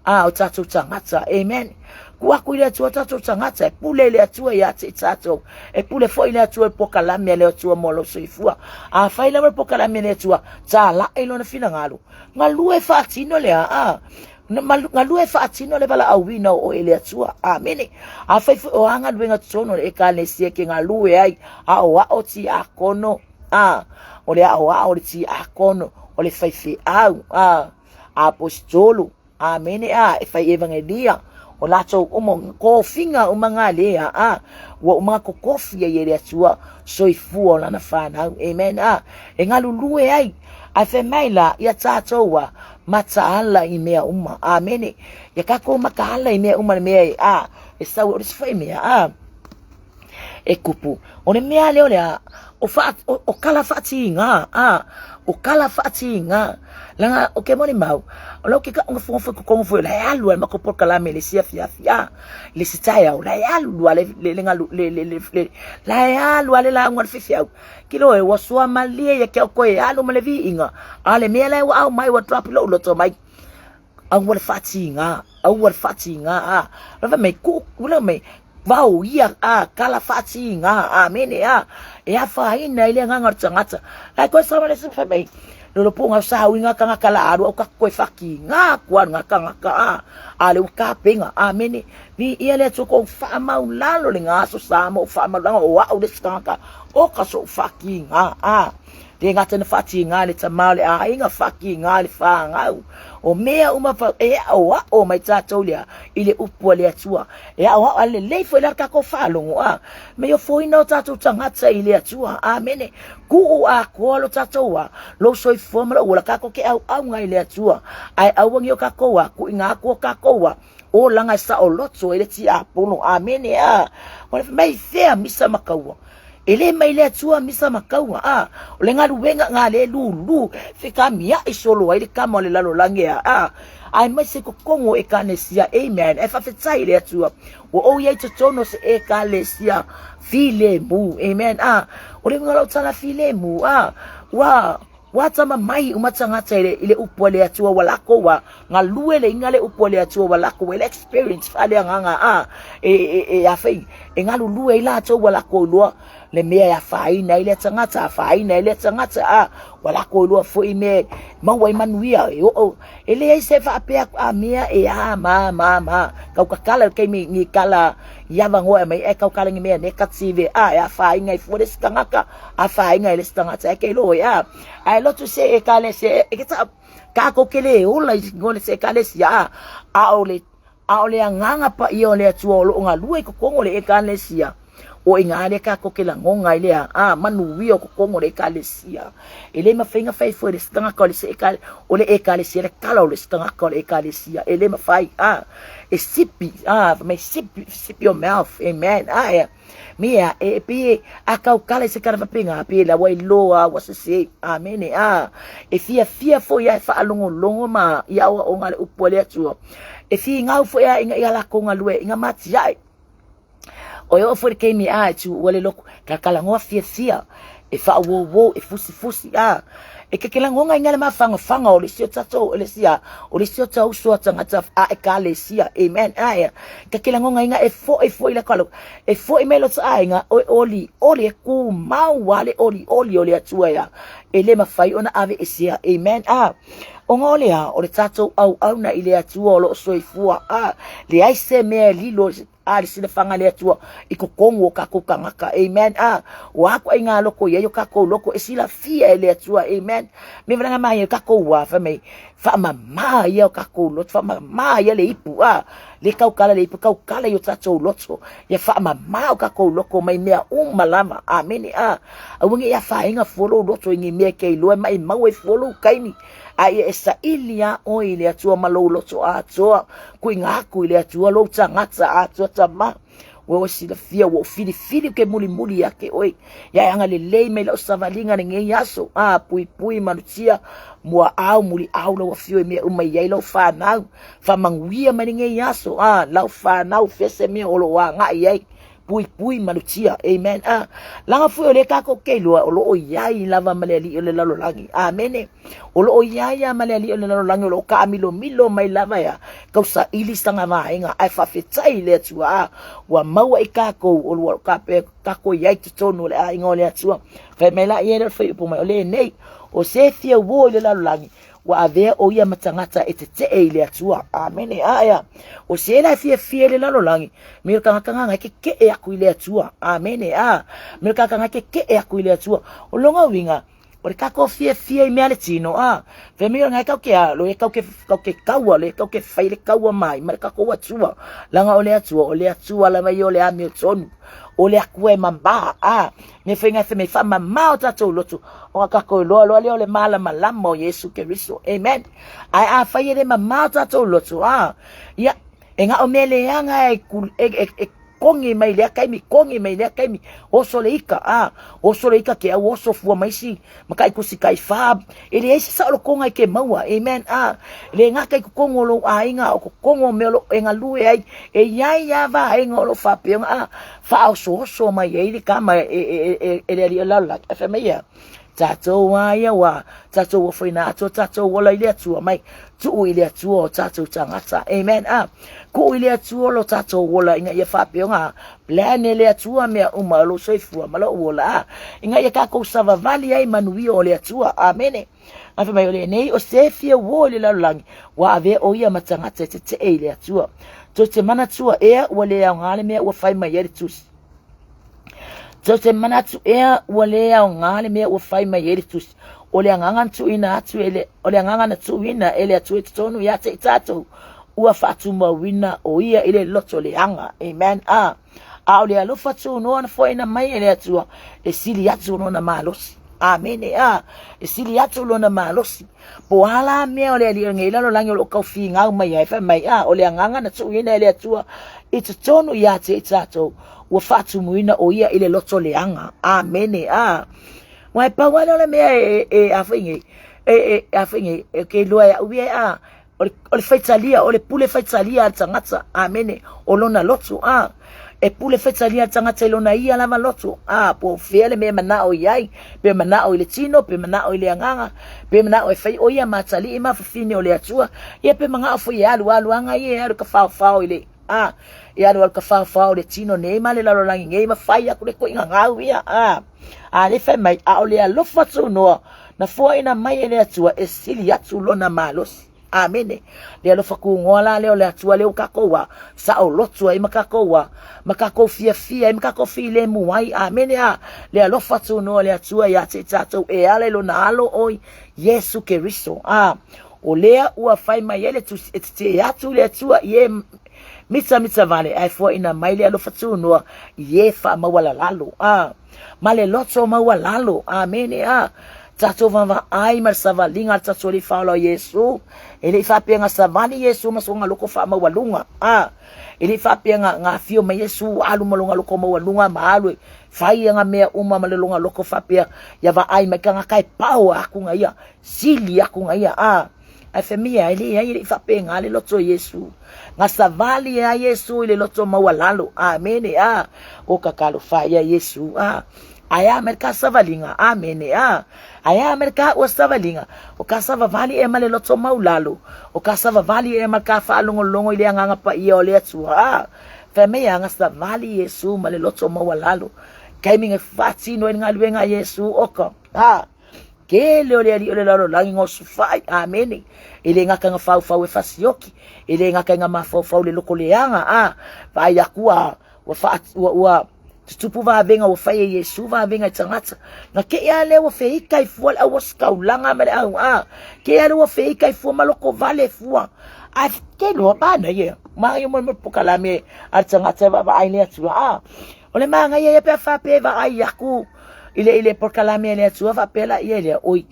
a o tatou tagata, amen. Tuu atu i le Atua tatou tagata, e pule i le Atua ia te i tatou. E pule foi le Atua i le pokalame a le Atua mo lou soifua. Afai lava le pokalame a le Atua, talai lona finagalo. Galue faatino le aa. Galue faatino le valaauina o oe e le Atua. Amene. Afai foi o a galuega totonu o le Ekalesia ke galue ai, aoao tiakono, a, o le aoao o le tiakono, o le faifeau, a, aposetolo, Amene a, e fai evangelia, o latou uma, tofiga uma nga lea a, ua uma totofi ai e le Atua soifua o lana fanau. Amen a, e galulue ai, ae fai mai la, ia tatou a, mataala i mea uma. Amene, ia tatou mataala i mea uma le mea e a, e sau e o le isi foi mea a. e kupu. O le mea lea o le a, o, fa, o, o kala faatiga, a, o kala faatiga. Langa, o ke moni mau, o lau ke ka unga funga fui kokongo fui, la e alu al mako polokalame le sia fia fia, le si tae au, la e alu ale le le ngalu, le le le le, la e alu ale la unga le fifi au. Kilo e ua sua malie ia ke au koe alu ma le viiga, a le mea la e ua au mai ua drop i lou loto mai. Aua le faatiga, aua le faatiga, a. Lava mai ku, ula mai, vao ia, a, kala faatiga, amene, a. E afaina i le agaga o le tagata. Ai koe sa le fai mai, lolo po ngau sa uinga kangaka la alu au ka koe fakiga ku alu ngā kangaka, a. A le ua kapenga, amene. Vi ia le atua ko whaamau lalo le ngā aso sa mo whaamau langa o au le kangaka o ka so fakiga, a. Te gata na whaati ngā le tamā o le āinga, whaki ngā le whāngau. O mea uma pa, e ao ao mai tātou lea i le upu a le Atua. E ao ao a le lei foi la kako whaalongo a. Me o foina o tātou tangata i le Atua. Amene. Kuu a koa lo tātou a. Lo soifua ma lo ua la kako ke au au ngai le Atua. Ai auangi o kako a, kui ngā kua kako a. O langa e sa o loto e le ti apono. Amene a. Wale mai fea misa makaua. E le mai le Atua misa ma kaua, a, o le galuega ngā le lulu, fekamiaʻi solo ai le kama o le lalolagi a, a, aemaise kokogo o Ekalesia, amen, e faafetai i le Atua, ua ou i ai totonu o se Ekalesia filemu, amen, a, o le uiga o lau tala filemu, a, ua, Ua tama mai uma tagata i le, i le upu a le Atua ua lako ua galue le inga le upu a le Atua ua lako le experience faaleagaga a e e e afei e galulue ai latou ua lako iloa le mea e afaina ai lea tagata afaina ai lea tagata a ua lako iloa foi mea maua ai manuia e oo e leai se faapea a mea e a ma ma ma kau kakala le taimi ni kala i avangoa e mai e kau kala ni mea negative a e afaina ai fua le isi tagata afaina i le isi tagata e ke iloa ia ae lotu se ekalesia e ke ta kākou ke le ola i ngole se ekalesia a ʻaʻole ʻaʻole agaga paia o le Atua o loo galue i kokogo o le ekalesia o i ngā le kākou ke lagoga i lea a manuia o kokogo o le ekalesia e le mafai ona fai fua i le isi tagata o le isi ekale o le ekalesia le kala o le isi tagata o le ekalesia e le mafai a e sipi a fai mai sipi sipi your mouth amen a e Mea e pei a kau kala i se kala faapena, pei la ua iloa ua sese. Amene. A e fiafia foi a e faalogologo ma i aoaoga a le upu a le Atua. E finau foi a ina ia lakou galue ina matiae. O e oo foi le taimi a e tuua le loku, kalakalagoa fiafia, e faauouou, e fusifusi, a e kekelagoga ina le mafagafaga o le isi o tatou o le isi a o le isi o tauso a tagata a ekalesia. Amen. A kekelagoga ina e foi foi la kalo e foi mai lo taaiga o e oli oli e kumau a le oli oli o le Atua ia e le mafai ona aveesea. Amen. A ona o le a o le tatou auauna i le Atua o loo soifua a leai se mea e lilo a le silafaga a le Atua i totonu o kakou tagata. Amen. A ua aku ai ngā loko i ai o kakou loko e silafia e le Atua. Amen. Me walaga mai e kakou wā wha mai whaamamā ia o kakou loto, whaamamā ia le ipu, a le kaukala le ipu, kaukala i o tatou loto, ia whaamamā o kakou loko mai mea uma lava. Amene. A aua nge ia whainga fua lou loto i ngi mea kei loa mai mau e fua lou kaimi. A ia e saili a oe i le Atua ma lou loto atoa, kuiga aku i le Atua lou tagata atoa tama. Ua oe silafia, ua ou filifili ke mulimuli ia te oe. Ia e agalelei mai lau savaliga lenei aso, a puipui malutia, mua au muli au lau afio i mea uma i ai lau whanau. Whamanuia mai lenei aso, a lau whanau fese mea o loo agai i ai. Puipui malutia. Amen. A langa foi o le kākou ke iloa o loo iai lava ma le alii o le lalolagi. Amene. O loo iai a ma le alii o le lalolagi o loo kaamilomilo mai lava ia kau saili sanga vaega ae faafetai i le Atua. A ua maua i kākou o lua ka pe kākou iai totonu o le aiga o le Atua. Fai mai la ia le fai upu mai o lenei o se fia uo i le lalolagi ua avea o ia ma tagata e tetee i le Atua. Amene. Aea. O se la e fiafia i le lalolagi, me le tagata nganga e kekeʻe aku i le Atua. Amene. A. Me le tagata nganga e kekeʻe aku i le Atua. O longa uiga, o le kākou fiafia i mea le tino, a. Fai mai o le ngai kau ke a, lo e kau ke, kau ke kaua, lo e kau ke fai le kaua mai, ma le kākou Atua. Langa o le Atua, o le Atua lava ia o le amiotonu. O le Akua e mamā, a. Me fai ngai fai mai faamamā o tatou loto, o a kākou iloa loa lea o le malamalama o Iesu Keriso. Amen. Ae afai e le mamā o tatou loto, a, ia, e gao mea leaga e, e, e, e. kogi mai lea taimi, kogi mai lea taimi, oso le ika, a, oso le ika ke au oso fua mai isi makai kusi kai fa, e leai se saolotoga e ke maua, amen, a, le gata i totonu o lou aiga, o totonu o mea o lo o e galue ai, e i ai lava vaega o lo o faapea ona, a, faaosooso mai ai le tama e, e, e, e, e le alii o le lalolagi, ae fai mai ia, tatou a ia ua tatou ofoina atu o tatou ola i le Atua mai tuu i le Atua o tatou tagata, amen, a, tuu i le Atua lo tatou ola ina ia faapea ona plan e le Atua mea uma o lou soifua ma lou ola, a, ina ia tatou savavali ai manuia o le Atua, amene. Ae fai mai o lenei o se fia uo i le lalolagi, ua avea o ia ma tagata e tetee i le Atua. Tou te manatua ea ua le aoga le mea ua fai mai ai le tusi. Tou te manatu ea ua le aoga le mea ua fai mai ai le tusi. O le agaga na tuuina atu e le, o le agaga na tuuina e le Atua i totonu ia te i tatou, ua faatumauina o ia i le loto leaga. Amen. A, a o le alofa tunoa na foaina mai e le Atua, e sili atu lona malosi. Amene. A, e sili atu lona malosi. Po o a la mea o le alii o lenei lalolagi o lo o tau finau mai ai, fai mai, a, o le agaga na tuuina e le Atua i totonu ia te i tatou, ua faatumuina o ia i le loto leaga. Amene. A, Ua e pau lava lea o le mea e, e, a foi nei, e, e, a foi nei, e ke iloa e au ia, a, o le, o le faitalia, o le pule faitalia a le tagata, amene, o lona loto, a, e pule faitalia le tagata i lona ia lava loto, a, po o fea le mea e manao i ai, pe manao i le tino, pe manao i le agaga, pe manao e fai o ia ma atalii ma fafine o le Atua, ia pe manao foi e alu alu aga ia e alu ka faofao i le, a, e alu alu ka faofao i le tino nei ma le lalolagi nei ma fai aku le koiga gau ia, a, a le fai mai, a o le alofa tunoa na foaina mai e le Atua e sili atu lona malosi. Amene. Le alofa kugoa la lea o le Atua lea ua tatou a saoloto ai ma tatou a ma tatou fiafia ai ma tatou filemu ai. Amene a. Le alofa tunoa o le Atua ia te i tatou e ala i lona alo oi Iesu Keriso. A o lea ua fai mai ai le tusi e tetee atu le Atua i e mitamita vale ae fuaina mai le alofa tunoa i e faamaualalalo. A ma le loto maualalo. Amene. A tatou vaavaai ma le savaliga a le tatou Alii Faaola o Iesu. E le i faapea na savali Iesu ma sona loko faamaualuga. A e le i faapea na, na afio mai Iesu alu ma lona loko maualuga ma alu e fai ana mea uma ma le lona loko faapea ia vaai mai tagata e pao aku na ia, sili aku na ia. A Ae fai mai ia, e leai, e le i faapena le loto o Iesu. Na savali lava Iesu i le loto maualalo. Amene, a. O kakalofa ia Iesu, a. Ae a mai le ka savaliga? Amene, a. Ae a mai le ka ua savaliga? O ka savavali ea ma le loto maulalo. O ka savavali ea ma le ka faalogologo i le agaga paia o le Atua, a. Fai mai ia, na savali Iesu ma le loto maualalo. Taimi na faatino ai le galuega a Iesu, oka, a. Tele o le alii o le lalolagi na osofai, amene. E le gata na faufau e fasioki, e le gata ina mafaufau le loko leaga, a, vaai aku a, ua, faa, ua, ua tutupu vavega ua fai e Iesu vavega i tagata. Na kei a lea ua feika i fua le au ositaulaga ma le au, a, kei a lea ua feika i fua ma loko vale fua. Ae ke loa mana ia, manaia mo mo pokalame a le tagata e vaavaai le Atua, a. O le manaia ia pe a faapea e vaai aku i le i le polokalame a le Atua faapea la ia lea, oi,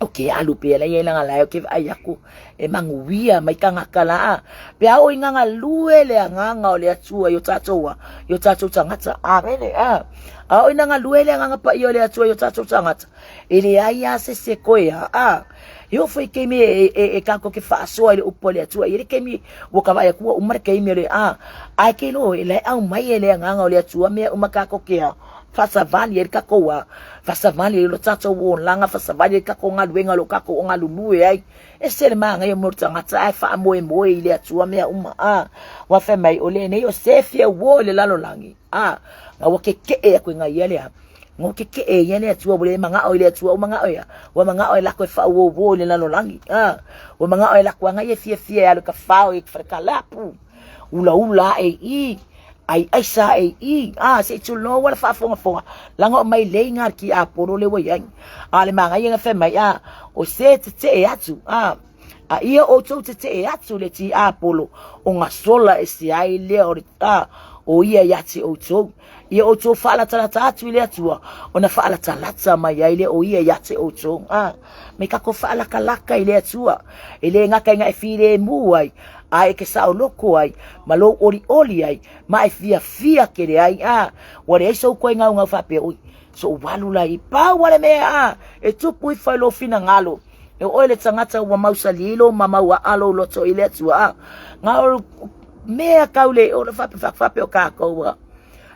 o ke alu pea la ia i lana lae o ke vaai aku e manuia mai tagata la. Pe a oo ina galue le agaga o le Atua i o tatou a, i o tatou tagata. Amene, a. A oo ina galue le agaga paia o le Atua i o tatou tagata, e leai lava se isi e koe a, a. E oo foi i taimi e, e, e tatou te faasoa i le upu a le Atua, e i ai le taimi ua ka vaai atu ua uma le taimi o le a, ae ke iloa e la e aumai e le agaga o le Atua mea uma tatou te a, faasavali ai le tatou a, faasavali ai lo tatou olaga, faasavali ai le tatou galuega o lo o tatou o galulue ai. E se le manaia mo le tagata ae faamoemoe i le Atua mea uma a. Ua fai mai o lenei o se fia uo i le lalolagi a, na ua kekeʻe aku i nga ia le a. Ngo kekeʻe ia le Atua, ua le manao i le Atua, ua manao ia, ua manao e lako e faauouo i le lalolagi. A, ua manao e lako aga ia fiafia e alu i ka fao i ka kalapu, ulaula aʻe i i, ai aisa aʻe i i, a, se i tulou a le faafogafoga, laga o mai lei nga ki apolo le ua iai. A le magaia na fai mai, a, o se tetee atu, a, a ia outou tetee atu le tiapolo, o nga sola e se ai lea o le, a, o ia ia te outou. Ia outou faalatalata atu i le Atua, ona faalatalata mai ai lea o ia ia te outou. A, me kako faalakalaka i le Atua, e le gata ina e filemu ai, a e ke saoloko ai, ma lou olioli ai, ma e fiafia tele ai. A, ua leai sou koe gaugau faapea, ui, sou alu la i pau a le mea, a, e tupu ifo ai lou finagalo. E oe le tagata ua mausali lo ma mau aa lou loto i le Atua. A, na o mea kau le o le faapea faapea o kākou a.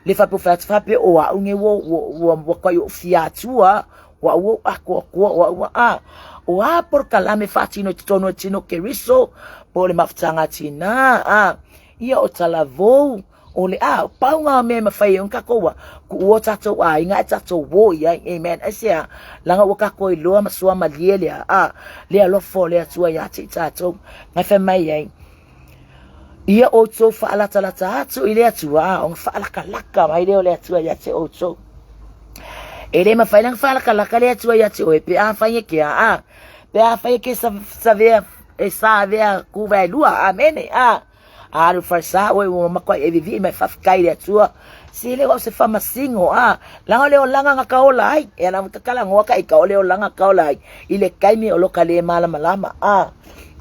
Le faapea fai atu faapea o au nei ua ua ua ua kai o fia atua ua ua ako akoa ua ua a. O a polokalame faatino i totonu o tino Keriso po o le mafutaga tina a. Ia o talavou o le a pau ngā mea e mawhai e ona kākou a kuua o tātou āinga e tātou wō i ai. Amen. Aisea, langa ua kākou iloa ma sua malie lea a le alofa o le Atua iā te i tātou. Ngai whai mai ai. Ia outou faalatalata atu i le Atua, a ona faalakalaka mai lea o le Atua ia te outou. E le mawhai langa faalakalaka le Atua ia te oe, pe a whai e ke a, a, pe a whai e ke sa, savea, e sa avea kuvaelua, amene, a, a alu falesa oe ua makuai e vivii mai faafetai i le Atua, se le o au se faamasino, a, leaga o le olaga na ka ola ai, e ala kakalagoa ka ika o le olaga ka ola ai, i le taimi o lo ka le malamalama, a,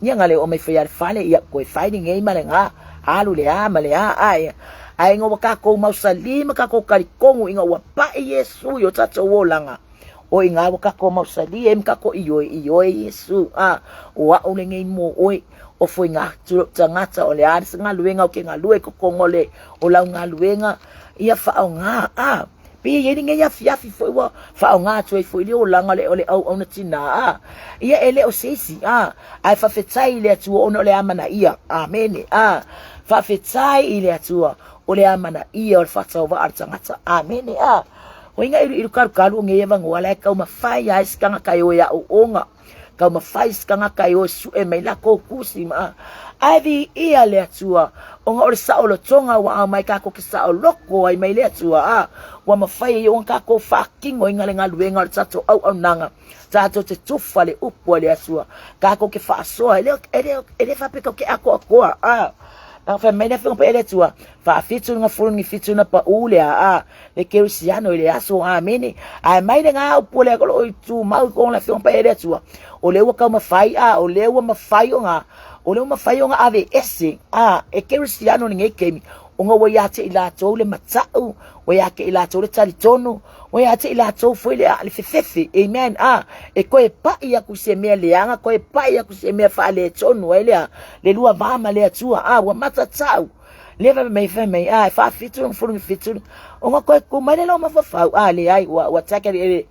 ia na le oo mai foi ia le fale, ia koe fai lenei ma lena, alu le a ma le a, a, ia, ae ina ua tatou mausali ma tatou talitonu ina ua pai Iesu i o tatou olaga, o i ina ua tatou mausali ai ma tatou ioe, ioe Iesu, a, o au lenei mo oe, o foiga atu lou tagata, o le a se galuega ou te galue i totonu o le o lau galuega, ia faaaoga, a, pei e i ai lenei afiafi foi ua faaaoga atu ai foi le olaga o le auauna tina, a, ia e le o se isi, a, ae faafetai i le Atua ona o le amanaia, amene, a, faafetai i le Atua o le amanaia o le faatauvaa o le tagata, amene, a. O inga ilu ilu kalukalu o ngeia vangoa la e taumafai ai se tagata e o e aoaoga, taumafai se tagata e o e sue mai lakou tusi ma ae viia le Atua ona o le saolotoga ua aumai tatou te saoloko ai mai le Atua a ua mafai ai ona tatou faatinoina le galuega o le tatou auaunaga tatou te tufa le upu a le Atua tatou te faasoa e le e le e le faapea tatou te atoatoa a na fai mai le Afioga Paia le Atua faafitu na fulu ni fitu na paʻu le a le kerisiano i le aso amene ae mai le ngā upu le o lo o i tumau i kona le Afioga Paia le Atua o lea ua taumafai a o lea ua mafai ona o lea ua mafai ona ave ese a e kerisiano lenei taimi ona ua ia te i latou le mata'u ua ia te i latou le talitonu ua ia te i latou foi le le fefefe amen a e toe pa'i atu i se mea leaga toe pa'i atu i se mea faaletonu ai lea le lua va ma le Atua a ua matatau le fai mai fai mai a e faafitu na fulu fitu ona toe tu mai le lou mafaufau a leai ua ua taka e le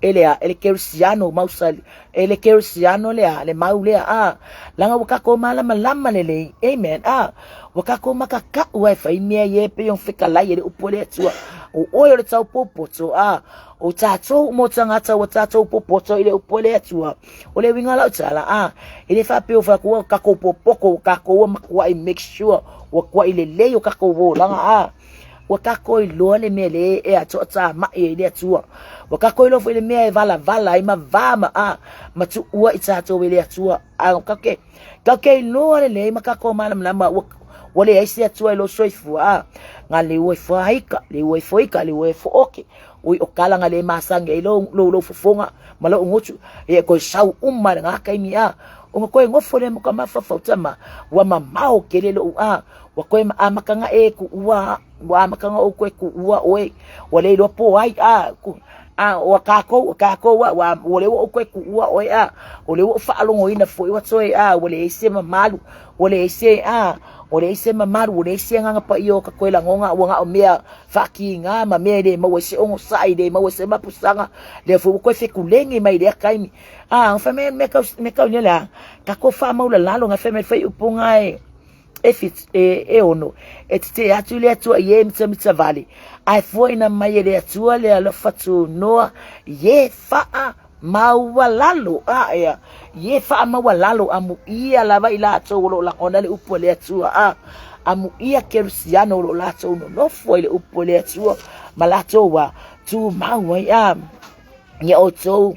e le a e le kerisiano mausali e le kerisiano le a le mau lea a laga ua tatou malamalama lelei amen a ua tatou makaka'u ai fai mea ia e pei ona fetalai e le upu a le Atua o oe o le taupopoto a o tatou uma o tagata ua tatou popoto i le upu a le Atua O le uiga o lau tala, a, e le faapea ua fai atu ua tatou popoto, ua tatou ua matuai make sure ua tuai lelei o tatou olaga, a. Ua tatou iloa le mea le e atoatamai ai le Atua. Ua tatou iloa foi le mea e valavala ai ma va ma a, ma tuua i tatou e le Atua. A tatou tatou te iloa lelei ma tatou malamalama ua ua leai se Atua i lou soifua, a. Nga le ua ifo aika, le ua ifo ika, le ua ifo oke. Ui o kala nga le masani ai lou lou lou fofoga ma lou gutu e koe sau uma le nga taimi a ona koe nofo lea ma ka mafaufau tama ua mamao tele lou a ua koe amata na e kuua ua amata na ou koe kuua oe ua le iloa po ai a a ua takou takou a ua ua le ua ou koe kuua oe a o le ua ou faalogoina foi ua toe a ua leai se mamalu ua leai se a ua leai se mamalu ua leai se agaga paia o ka koe lagona ua na o mea faakiga ma mea e le maua ai se onosai, le maua ai se mapusaga, lea foi ua toe fekulegi mai lea taimi. A, fai mai mea kau, mea kau nei lea, tatou faamaulalalo, na fai mai faaiupuga e, e, fit, e, e ono, e tetee atu i le Atua i e mitamitavale, ae fuaina mai e le Atua le alofa tunoa i e faa maualalo, a, ea, i e faamaualalo, amuia lava i latou o lo o lagona le upu a le Atua, a, amuia kerisiano o lo o latou nonofo ai le upu a le Atua, ma latou a tumau ai, a, ia outou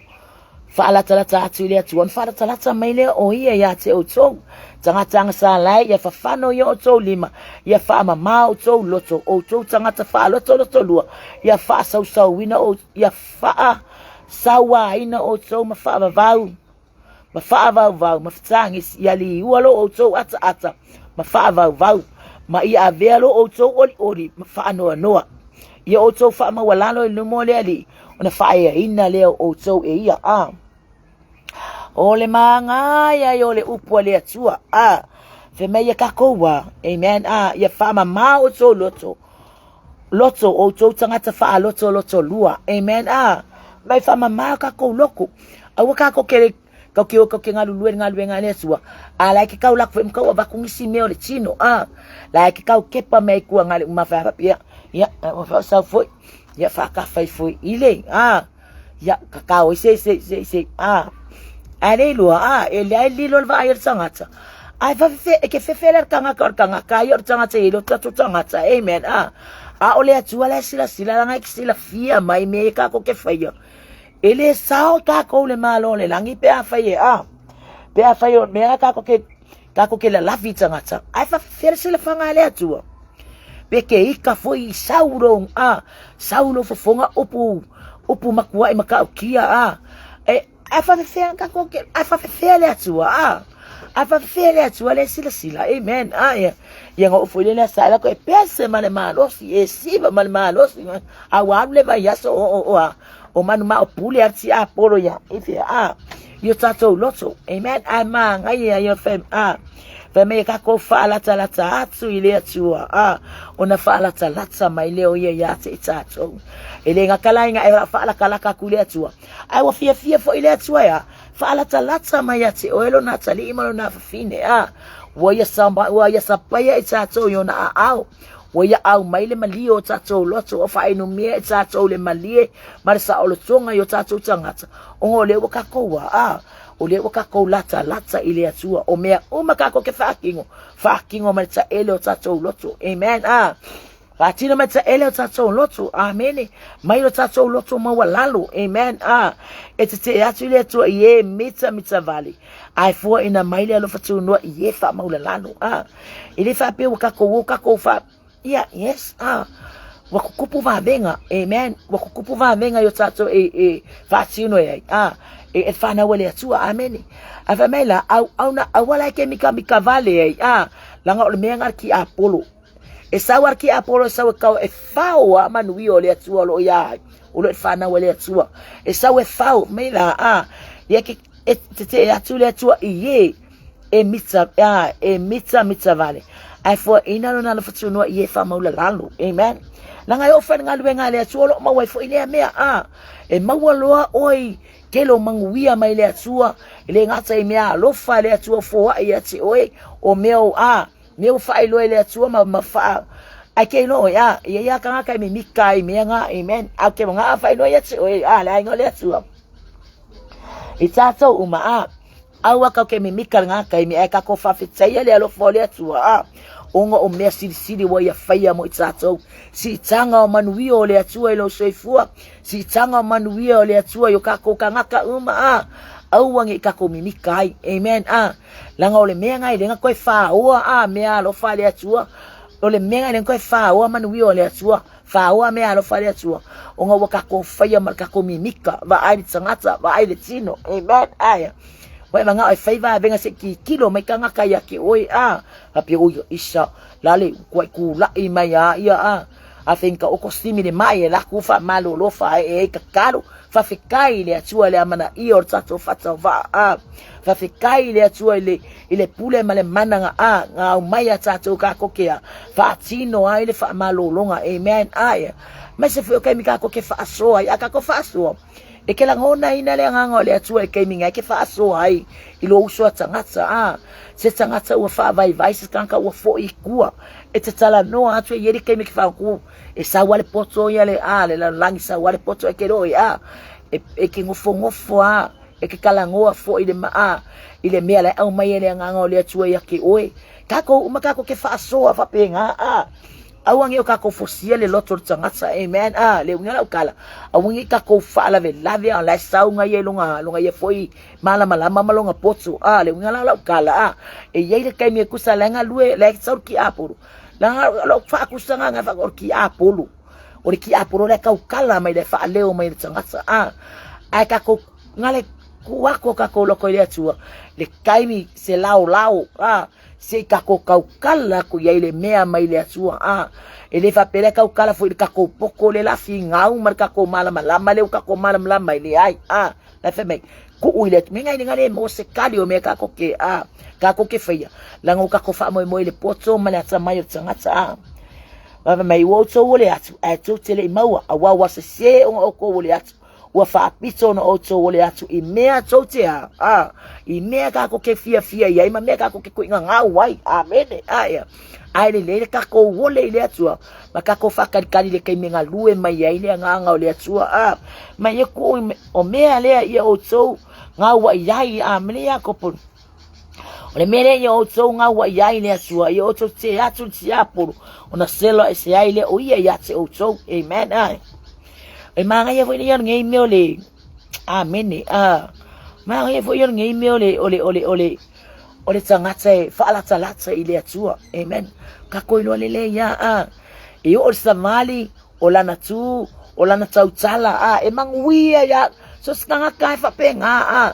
Faalatalata atu i le Atua, ona faalatalata mai lea o ia ia te outou. Tagata agasala e, ia fafano i o outou lima, ia faamamā outou loto, outou tagata faalotolotolua, ia faasausauina, ia faasauaina outou ma faavavau, ma faavauvau, ma fetagisi, ia liua lo outou ataata, ma faavauvau, ma ia avea lo outou olioli ma faanoanoa. Ia outou faamaualalo i luma o le Alii, ona faaeaina lea o outou e ia. A. O le magaia ai o le upu a le Atua. A. Fai mai ia kākou a. Amen. A. Ia faamamā outou loto. Loto, outou tagata faaloto loto lua. Amen. A. Mai faamamā kākou loko. Aua kākou ke kau ke o kau ke galulue i le galuega a le Atua, a la e ke kau lako foi ma kau avaku nisi mea o le tino, a la e ke kau kepa mea i kua ngale uma whai ia, ia, ua sau foi, ia whakawhai foi i le, a, ia, ka kao i se, se, se, se, a, a le lua, a, e le ai lilo le vaai o le tagata, a e whawhewhe, e ke whewhele le kangaka o le kangaka, ia o le tagata i lo tatou tagata, amen, a, a o le Atua la e silasila langa e ke silafia mai mea i kākou ke whaia, E le sao tākou le Malo o le lagi pe afai e a. Pe afai o mea kākou ke, kākou ke lalafi tagata. Ai whawhera se le whanga le Atua. Pe ke ika foi i sauro a, sauro fofonga upu, upu makuaʻi matautia a. E, ai whawhera kākou ke, ai whawhera le Atua a. Ai whawhera le Atua le silasila. Amen. A ia. Ia ngā ufu i le sa e pese ma le malosi, e siva ma le malosi. A ua alu le vaiaso o o o a. O manu ma o pule a ti apolo ia i fea a i o tātou loto. Amen. Ai māngai ia o fem a. Fai mai e kākou faalatalata atu i le Atua a. Ona faalatalata mai lea o ia ia te i tātou. E le ngakala inga e faalakalaka aku i le Atua. Ai ua fiafia foi le Atua ia. Faalatalata mai ia te oe lona atalii ma lona afafine a. Ua ia samba, ua ia sapaia i tātou i ona aao. Ua ia aumai le malie o tātou loto, ua faainumia e tātou le malie ma le saolotoga i o tātou tagata, ona o lea ua kākou a, a, o lea ua kākou latalata i le Atua, o mea uma kākou ke faatino, faatino ma le taele o tātou loto. Amen. A, faatino ma le taele o tātou loto. Amene. Mai o tātou loto maualalo. Amen. A, e tetee atu i le Atua i e mitamita vale. Ae foaina mai le alofa tunoa i e faamaulalalo. A, e le faapea ua kākou o kākou fa, ia, yes, a, ua kukupu vavega, amen, ua kukupu vavega i o tātou e, e faatino e ai, a, e, e whanau e le Atua, amene. A whai mai la, au, au na, auala e ke mika mika vale ai, a, langa o le mea ngā ki Apollo. E sau ar ki Apollo e sau e kau e whao a manuia o le Atua o lo ia ai, o lo e whanau e le Atua. E sau e whao, mai la, a, ia ke, e tetee atu le Atua i e, e mita, a, e mita mita vale. Ae foaina lona alofa tunoa i e faamaulalalo. Amen. Langa e oo whai galuega a le Atua o loo maua ai foi lea mea, a, e maua loa oe tele o manuia mai le Atua, e le gata i mea alofa a le Atua foai ia te oe, o mea o, a, mea ua faailoa e le Atua ma, ma faa, ai ke iloa oe, a, ia ia kangaka e mimika ai mea ngā, amen, au ke ngā faailoa ia te oe, a, le aiga o le Atua. I tātou uma, a, aua kau ke mimika ngā kaimi, ai kākou faafetaia le alofa o le Atua, a, ona o mea silisili ua ia faia mo i tātou, siitaga o manuia o le Atua i lou soifua, siitaga o manuia o le Atua i o kākou kangaka uma, a, aua nei kākou mimika ai, amen, a, langa o le mea ngai lenga koe whāoa, a, mea alofa a le Atua, o le mea ngai lenga koe whāoa manuia o le Atua, Whāoa mea alofa le Atua, ona ua kākou whaia ma le kākou mimika, vaai le tagata, vaai le tino, amen, aia. Wai mangao e whai vavenga se kikilo mai kangaka ia ke oe, a, hape o ia isa, lale, kuai kūlaʻi mai a ia, a, a whenka o ko simi le mai e laku wha malolo wha e e kakalo, Faafetai i le Atua i le amanaia o le tatou faatauvaa, a. Faafetai i le Atua i le, i le pule ma le mana nga, a, nga aumai a tatou kākou ke a, faatino ai le faamalologa. Amen. Ae, aemaise foi o taimi kākou ke faasoa ai, a kākou faasoa, e ke lagonaina le agaga o le Atua i taimi ngai ke faasoa ai i lou uso a tagata, a, se tagata ua faavaivai, se tagata ua foi i tua, e te talanoa atu e i ai le taimi ke faaku, E sau a le poto ia le a le lalolagi sau a le poto e ke loi a e, e ke ngofongofo a e ke kalagoa foi le ma a i le mea la e aumai e le agaga o le Atua ia ke oe. Kākou uma kākou ke faasoa faapena a. Aua nei o kakou fosia le loto o le tagata. Amen. Ah, le uiga lau tala, aua nei kakou faalavelave a o la e sau ia i loga, loga ia foi malamalama ma loga poto. Ah, le uiga la o lau tala, ah, e i ai le taimi e tusa la e galue, la e sau le tiapolo. Leaga lou faakusaga na o le tiapolo. O le tiapolo la e tautala mai, la e faaleo mai e le tagata. Ah, ae tatou na le tuu atu o tatou loto i le Atua, le taimi se laolao, ah, se i tatou tautala atu i ai le mea mai le Atua. Ah, e le faapea lea tautala foi i le tatou poto le la finau ma le tatou malamalama lea ua tatou malamalama ai, leai. Ah, la fai mai, tuu i le Atua. Mea nai le maua se kali o mea tatou ke, ah, tatou ke faia, leaga ua tatou faamoemoe i le poto ma le atamai o le tagata. Ah, fai mai, ua outou ole atu, ae tou te le i maua, auā ua sesē ona outou ole atu, ua faapito ona outou ole atu i mea tou te a, a, i mea tatou te fiafia i ai ma mea tatou te tuigagau ai. Amene. A ia. Ae lelei le tatou ole i le Atua ma tatou faatalikali i le taimi e galue mai ai le agaga o le Atua. A, ma ia tuu o mea lea ia outou gauai ai. Amene. Iakopo. O le mea lea ia outou gauai ai le Atua, ia outou te atu le tiapolo, ona selo ese ai lea o ia ia te outou. Amen. Ai. E manaia foi ia lenei mea o le Amene. Ah, manaia foi ia lenei mea o le o le o le o le o le tagata e faalatalata i le Atua. Amen. Tatou iloa lelei ia. Ah, e oo le savali o lana tu, o lana tautala, ah, e manuia ia so se tagata e faapena, ah,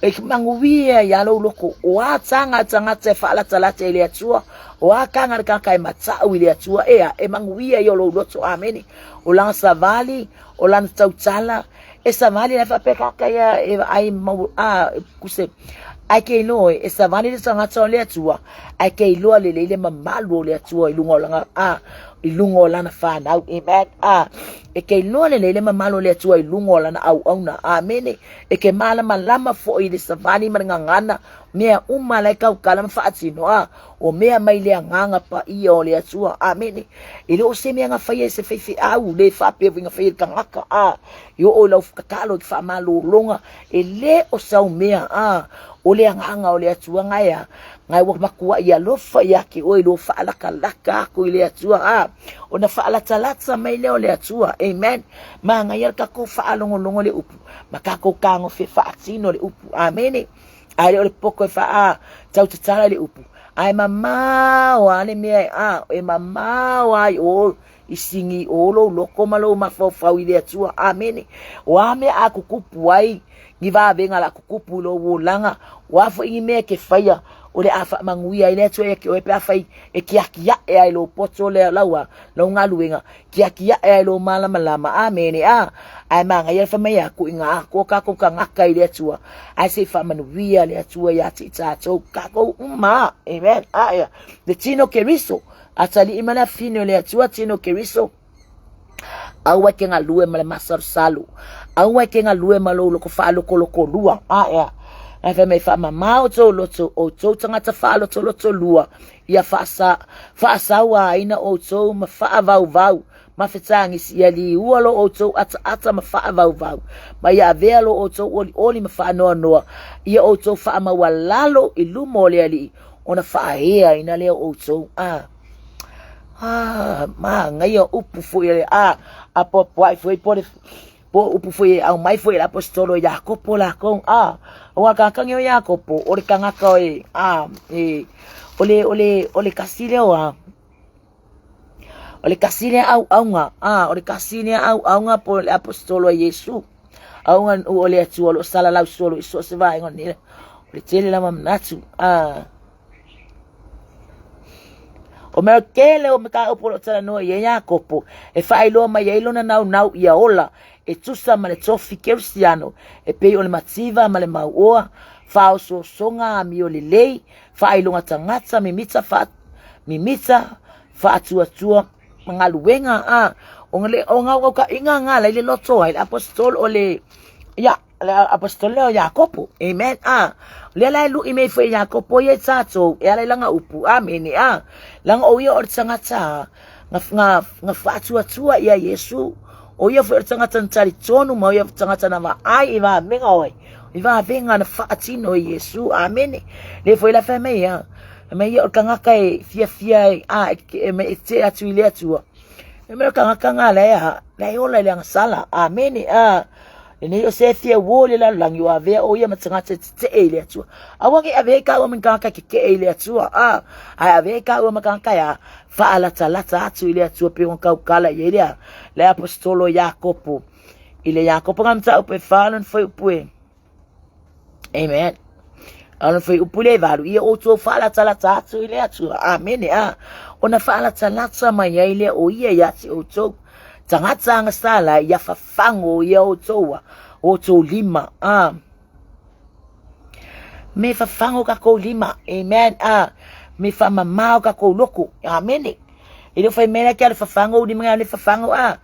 e manuia ia lou loko. O a taga a tagata e faalatalata i le Atua, o a taga a le tagata e matau i le Atua, ea, e manuia ia o lou loto. Amene. O lana savali, o lana tautala, e savali la faapea tagata ia e vaai mau a kuse ae ke iloa e savali le tagata o le Atua, ae ke iloa lelei le mamalu o le Atua i luga o lana a i luga o lana whanau. Amen. A e ke iloa lelei le mamalu o le Atua i luga o lana auauna. Amene. E ke malamalama foi i le savali ma le gagana, mea uma la e tautala ma faatino, a o mea mai le agaga paia o le Atua. Amene. E le o se mea na faia e se faifeau, le faapea foi na faia e le tagata, a i oo i lau tatalo i te faamalologa, e le o sau mea, a o le agaga o le Atua gae a, gae ua matuai alofa ia te oe i lou faalatalata atu i le Atua, a ona faalatalata mai lea o le Atua. Amen. Manaia le tatou faalogologo i le upu ma tatou tagofe faatino le upu. Amene. Ae le o le poto e faa tau tatala i le upu. Ae mamao a le mea e a, e mamao a i o i sigi o lou loko ma lou mafaufau i le Atua. Amene. O a mea a kukupu ai ni vavega la kukupu i lou olaga, o a foi ni mea e ke faia, o le a faamanuia ai le Atua ia te oe pe afai e ke atiae ai lou poto lea lau a, lau galuega, ke atiae ai lou malamalama. Amene. A, ae manaia le fai mai aku i ngā ako kākou tagata i le Atua, ae se i faamanuia le Atua ia te i tātou, kākou uma. Amen. A, ia. Le tino Keriso, atalii ma le afine o le Atua, tino Keriso, aua e ke galue ma le masalusalu, aua e ke galue ma lou loko faalokoloko lua. A, ia. Ae fai mai faamamao tou loto, outou tagata faalotoloto lua, ia faasa, faasauaina outou ma faavauvau ma fetagisi, ia liua lo outou ataata ma faavauvau, ma ia avea lo outou olioli ma faanoanoa, ia outou faamaualalo i luma o le Alii, ona faaeaina lea o outou. A, a, manaia upu foi a, a, apoapoai foi po le po upu foi e aumai foi e le aposetolo o Iakopo lakou, a, aua tagata nei o Iakopo, o le tagata e, a, e, o le, o le, o le kasi lea o a, o le kasi lea auauna, a, o le kasi lea auauna po o le aposetolo a Iesu, auauna o le Atua o lo o salalau solo i so o se vaega o lenei, o le tele lava manatu, a. O mea tele o mataupu o lo o talanoa i ai Iakopo, e faailoa mai ai lona naunau ia ola e tusa ma le tofi kerisiano e pei o le mativa ma le mauoa, faaosoosoga amio lelei, faailoga tagata, mimita faa, mimita faatuatua ma galuega a o le o gaugaukaʻiga nga lai le loto ai le aposetolo o le ia le aposetolo lea o Iakopo. Amen. A lea la e lui mei foi Iakopo ia i tatou e ala i lana upu. Amene. A langa o ia o le tagata nga nga nga faatuatua ia Iesu. O ia foi o le tagata na talitonu ma o ia tagata na vaai i vavega oe. I vavega na faatino e Iesu. Amene. Le foi la fai mai ia. Fai mai ia o le tagata e fiafia ai, a e mai e tetee atu i le Atua. Fai mai o le tagata lena la e a, la e ola i le agasala. Amene. A, lenei o se fia uo i le lalolagi ua avea o ia ma tagata e tetee i le Atua. Aua ne i avea i kāua ma ni tagata e tetee i le Atua. A, ae avea i kāua ma tagata e a, faalatalata atu i le Atua pei ona tautala i ai le a, le aposetolo Iakopo. I le Iakopo na mataupu e fa lona fuaiupu e. Amen. Ona fuaiupu lea e valu, ia outou faalatalata atu i le Atua. Amene. A, ona faalatalata mai ai lea o ia ia te outou. Tagata agasala ia fafago ia outou a, outou lima. A, me fafago kakou lima. Amen. A, me faamamao kakou loko. Amene. E le o fai mai la ke ale fafago u lima ale fafago a.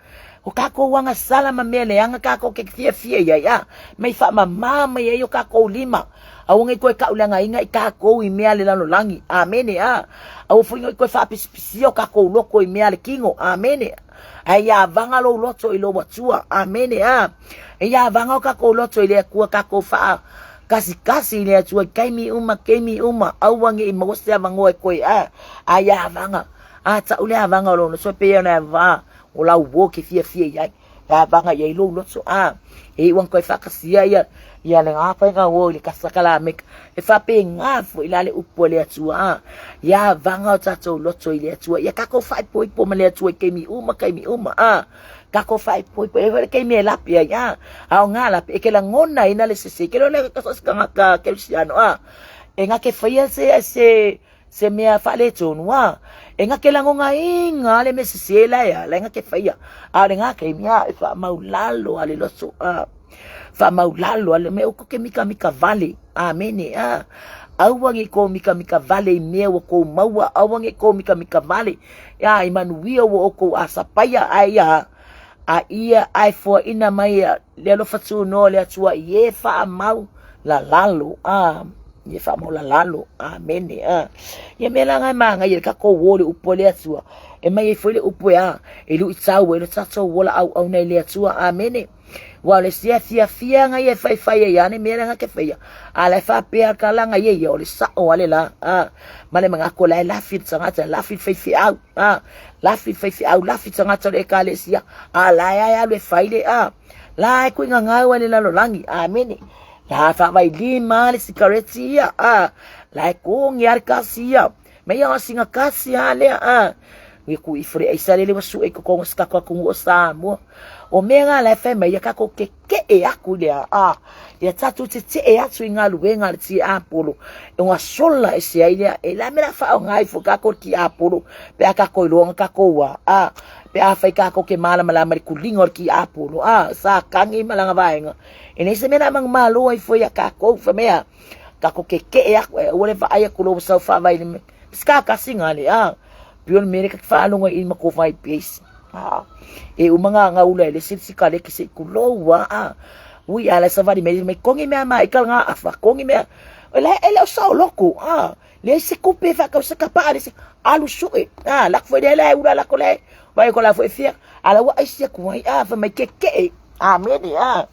O kakou agasala ma mea leaga kakou ke fiafia iai a. Mai faamama mai ai o kakou lima. Aua nei toe kauleagaina i kakou i mea a le lalolagi. Amene a. Aua foi nei toe faapisipisia o kakou loto i mea a le kino. Amene. Ae ia avaga lou loto i lou Atua. Amene a. E ia avaga o kakou loto i le Atua kakou faa kasikasi i le Atua i taimi uma taimi uma. Aua nei maua se avanoa e toe a. A ia avaga. A tau le avaga o lou loto e pei ona e va o lau uo ke fiafia i ai. E avaga i ai lou loto. A e iu ana toe faatasia ia ia le gā faiga uo i le kasakalameka. E faapena foi la le upu a le Atua. A ia avaga o tatou loto i le Atua. Ia kakou faaipoipo ma le Atua i taimi uma taimi uma. A kakou faaipoipo e foi le taimi e lape ai. A a o ngā lape e ke lagona ina le sese. Ke lole ka so se tagata kerisiano. A e ngā ke faia se se se mea faaletonu a e ngake lagogaina a le mea sese la e a la e ngake faia a o le ngā taimi a e faamaulalo a le loto a faamaulalo a le mea o ke mikamika vale amene a aua nei kou mikamika vale i mea ua kou maua aua nei kou mikamika vale a i manuia ua oukou asapaia ae ia a ia ae foaina mai le alofa tunoa o le Atua i e faamau lalalo a ia faamau lalalo amene a ia mea la e magaia le tatou o le upu a le Atua e mai ai foi le upu e a e luitau ai lo tatou ola auauna i le Atua amene Ua o le fiafiafiaga ia e faifai ai ane mea la ke faia. A la e faapea ka langa ia ia o le sao ale la. A ma le manatu la e lafi le tagata, lafi le faifeau. A lafi le faifeau, lafi le tagata o le ekalesia. A la e ae alu e fai le a. La e kuiga gau ai le lalolagi. Amene. La faavailima le sikareti ia. A la e kogi a le kasi ia. Me ia singa kasi a lea a. Ia ku i fore aisa lele ua suʻe i totonu o se tatou atunuu o Samoa. O mea ngā la e fai mai ia kakou kekeʻe aku lea a. Ia tatou tetee atu i galuega a le tiapolo. E ngā sola e se ai lea. E la me la whaonga ai fo kakou le tiapolo. Pe a kakou iloa nga kakou a. A. Pe a fai kakou ke malamalama le kulinga o le tiapolo. A. Sa kangi ma langa vaenga. E nei se mea na mangumalo ai fo ia kakou. Fai mai a. Kakou kekeʻe aku. E aua le vaai aku lo sau whaavai le me. Ska kasi nga le a. Pio le mele ka whaalonga i ma ko vai base. A. E uma nga nga ula ele se sika le kese ku loua a. Ui ala sa vari me me kongi mea ma ikal nga afa kongi mea. Ele ele o sao loko a. Le se kupe fa ka se kapa le se alu sue. A lak foi le le ula lak le. Vai ko la foi fia. Ala wa ai sia ku ai a fa mai ke ke. A me ni a.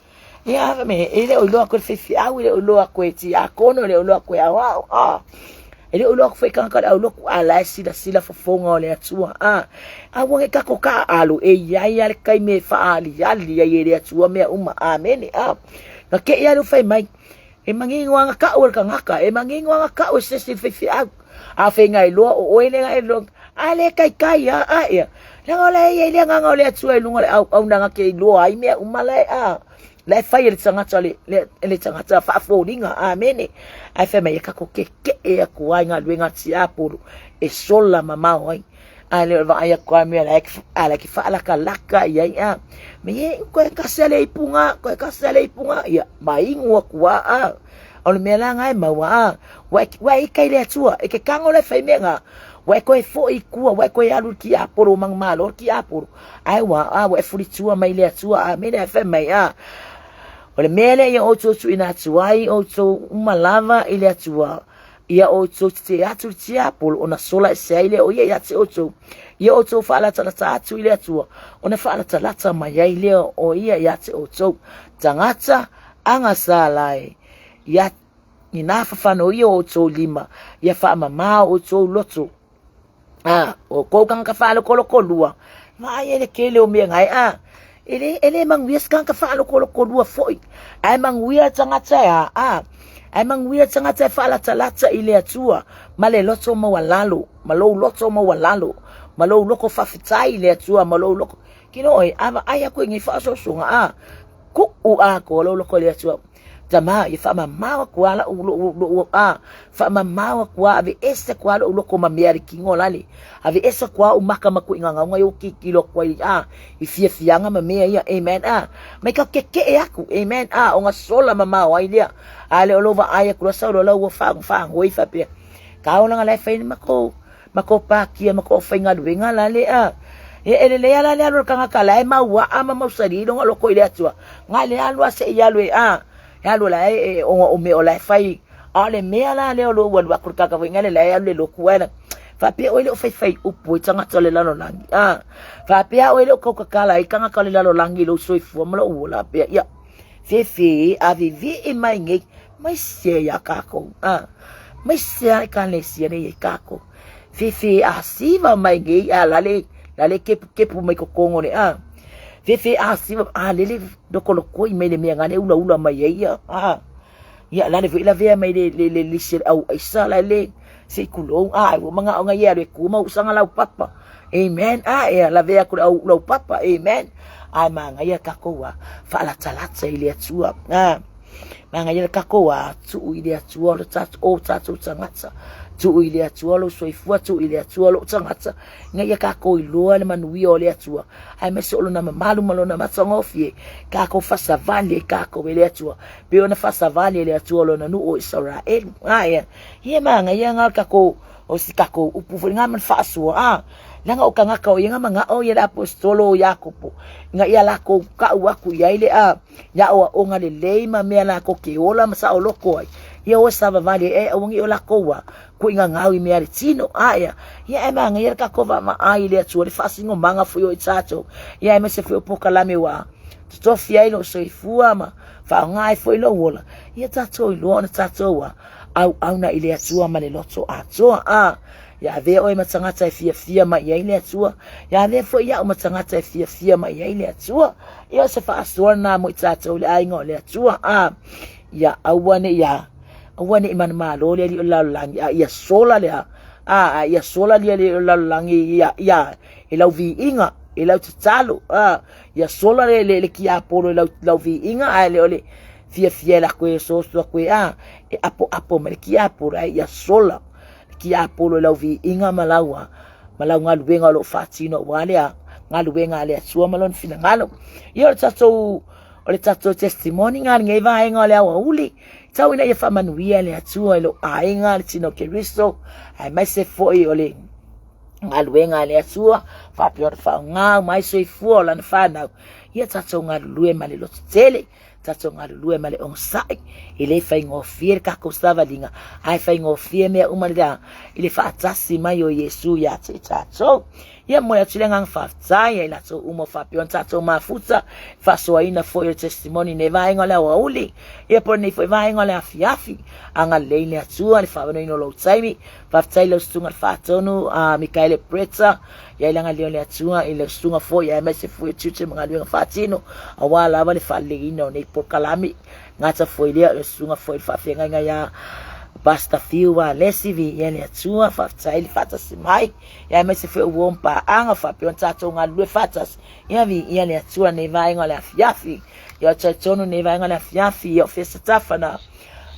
Ia, me, e le o iloa aku e le faifeau, e le o iloa aku e tiakono, e le o iloa aku e aoao, a. E le o iloa aku foi kanaka le auloku, a la e silasila fofoga o le Atua, a. Aua nei kakou kaaalo, e iai a le taimi e faaaliali ai e le Atua mea uma, amene, a. Na kei a le o fai mai, e manino a na kau e le kanaka, e manino a na kau e se isi faifeau. A faiga iloa o oe le e loa, a le kaikai a a ia. Leaga o le ia le agaga o le Atua i luga o le auaunaga ke iloa ai mea uma la e a. La e fai e le tagata le, le, le tagata faafoliga. Amene. Ae fai mai e kakou kekeʻe aku ai galuega a tiapolo e sola mamao ai. A le o le vaai aku a mea la e, a la e ke faalakalaka i ai a. Me e koe kasi a le ipuga, koe kasi a le ipuga. Ia, maingu aku a a. O le mea la nga e maua a. Ua e, ua e ika i le Atua, e ke kago le fai mea nga. Ua e koe foi i kua, ua e koe alu i le tiapolo, mangumalo le tiapolo. Ae ua, a, ua e fulitua mai le Atua, a mele ae fai mai, a. O le mea lea ia outou tuuina atu ai outou uma lava i le Atua, ia outou tetee atu i le tiapolo, ona sola ese ai lea o ia ia te outou. Ia outou faalatalata atu i le Atua, ona faalatalata mai ai lea o ia ia te outou. Tagata agasala e, ia. I nā fafano ia o outou lima, ia faamamā o outou loto. A, o kou kangaka whaalokoloko lua, vaai ai le tele o mea ngai, a, e le, e le manuia se kangaka whaalokoloko lua foi. Ae manuia le tagata e a, a, ae manuia le tagata e faalatalata i le Atua, ma le loto maualalo, ma lou loto maualalo, ma lou loko faafetai i le Atua, ma lou loko, kilo oe, a vaai aku i nei faaosoosoga, a, kuu atoa lou loko i le Atua. Tama, ia faamamao aku lava lau, lou, lou, a, faamamao aku lava, aveese aku lava lou loko ma mea a le kino lale. Aveese aku lava ou maka ma kuiga gauga ia ua tilotilo aku ai, a, i fiafiaga ma mea ia, amen, a. Mai ka kekeʻe aku, amen, a, ona sola mamao ai lea. A le o lou vaai aku loa sau loa ua faanoi faapea, ka olaga la e fai ai le matou, matou pakia ma kou faigaluega la le a. Ia e lelei lava la le alu o le tagata la e mauaa ma mausali lona loko i le Atua. Na le alu lava se i alu e a, e alu la e ona o mea o la e fai. A o le mea la lea o lo o ua alu atu le tagata foi lea la e alu i le lotu ae la faapea oe le o faifai upu ai tagata o le lalolagi. A, faapea oe le o tautatala ai tagata o le lalolagi i lou soifua ma lou ola faapea ia fefe a vevee mai nei mai se iā kākou. A, mai se a ekalesia nei e kākou. Fefe a siva mai nei a lale, lale kepu kepu mai kokongo le a. Fefe a siva a lele lokolokoi mai le mea ngale ula ula mai ai ia. A, ia lale foi lavea mai le le le lisi le au aisa la le se i kulou a ua mangaʻo ia alu e ku ma usaga lau papa. Amen. A e lavea aku le au lau papa. Amen. Ae magaia kākou a faalatalata i le Atua. A magaia le kākou a tuu i le Atua o le tātou, o tātou tagata. Tuu i le Atua lou soifua, tuu i le Atua lou tagata. Ina ia kākou iloa le manuia o le Atua. Aemaise o lona mamalu ma lona matagofie. Kākou faasavali ai kākou e le Atua. Pei ona faasavali e le Atua lona nuu o Isaraelu. A ia, ia magaia ngā kākou o si kākou upu foi ngā man faasoa a leaga o kangaka o ia ngā manaʻo ia le aposetolo o Iakopo ina ia lākou kaʻu aku i ai le a ia aʻoaʻoga lelei ma mea lākou ke ola ma saʻoloko ai ia o savavali e aua ne i o lākou a kuʻigagau i mea le tino a ia ia e magaia le kākou vaavaai i le Atua le faasinomaga foi o i tātou ia aemaise foi o polokalame ua totofi ai lou soifua ma faaaoga ai foi lou ola ia tātou iloa ona tātou a auauna i le Atua ma le loto atoa. A, ia avea oe ma tagata e fiafia mai i ai le Atua, ia avea foi iaʻu ma tagata e fiafia mai i ai le Atua. Ia o se faasoa lena mo i tātou i le aiga o le Atua. A, ia aua ne i a, aua ne i manumalo le alii o le lalolagi, a ia sola le a, a, a ia sola le alii o le lalolagi ia, ia, i lau viiga, i lau tatalo, a, ia sola le, le, le tiapolo i lau, lau viiga, ae le o le fiafia e lako e osoaoso aku e a, e apoapo mai le tiapolo, ae ia sola le tiapolo i lau viiga ma lau a, ma lau galuega o lo o faatino aua le a, galuega a le Atua ma lona finagalo. Ia o le tatou, o le tatou testimony nga lenei vaega o le aoauli, tau ina ia faamanuia le Atua i lou aiga, le tino o Keriso, aemaise foi o le galuega a le Atua, faapea ona faaaoga uma ai soifua o lana fanau, ia tatou galulue ma le lototele, tatou galulue ma le onosai, e le faigofie le tatou savaliga, ae faigofie mea uma le i le faatasi mai o Iesu ia te i tatou. Ia momoli atu le agaga faafetai ia i latou uma o faapea ona tatou mafuta, faasoaina foi o le testimony i nei vaega o le aoauli, ia po o lenei foi vaega o le afiafi. Agalelei le Atua i le faaavanoaina o lou taimi. Faafetai i lau susuga i le faatonu a Mikaele Bretta, ia i le agalelei o le Atua i lau susuga foi aemaise foi o tiute ma galuega faatino aua lava le faaleleiina o nei polokalame. Gata foi lea o le susuga foi i le faafeagaiga ia Pastor Fiu Alesi, viia le Atua, faafetai le faatasi mai, ia aemaise foi o uo ma paaga faapea ona tatou galulue faatasi, ia viia le Atua nei vaega o le afiafi. Ia o talitonu nei vaega o le afiafi, ia o fea se tafa na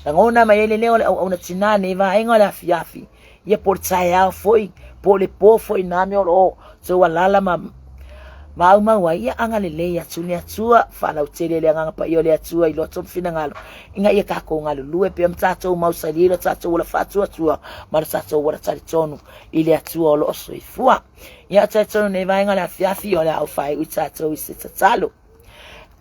lagona mai ai le leo o le auauna tinā nei vaega o le afiafi, ia po o le taeao foi, po o le pō foi nā mea o lo o tou alala ma maumau ai, ia agalelei atu le Atua, faalautele le agaga paia o le Atua i loto ma finagalo, ina ia tatou galulue pea ma tatou mausali lo tatou ola faatuatua ma lo tatou ola talitonu i le Atua o lo o soifua. Ia talitonu nei vaega o le afiafi o le a ou faaiu i tatou i se tatalo.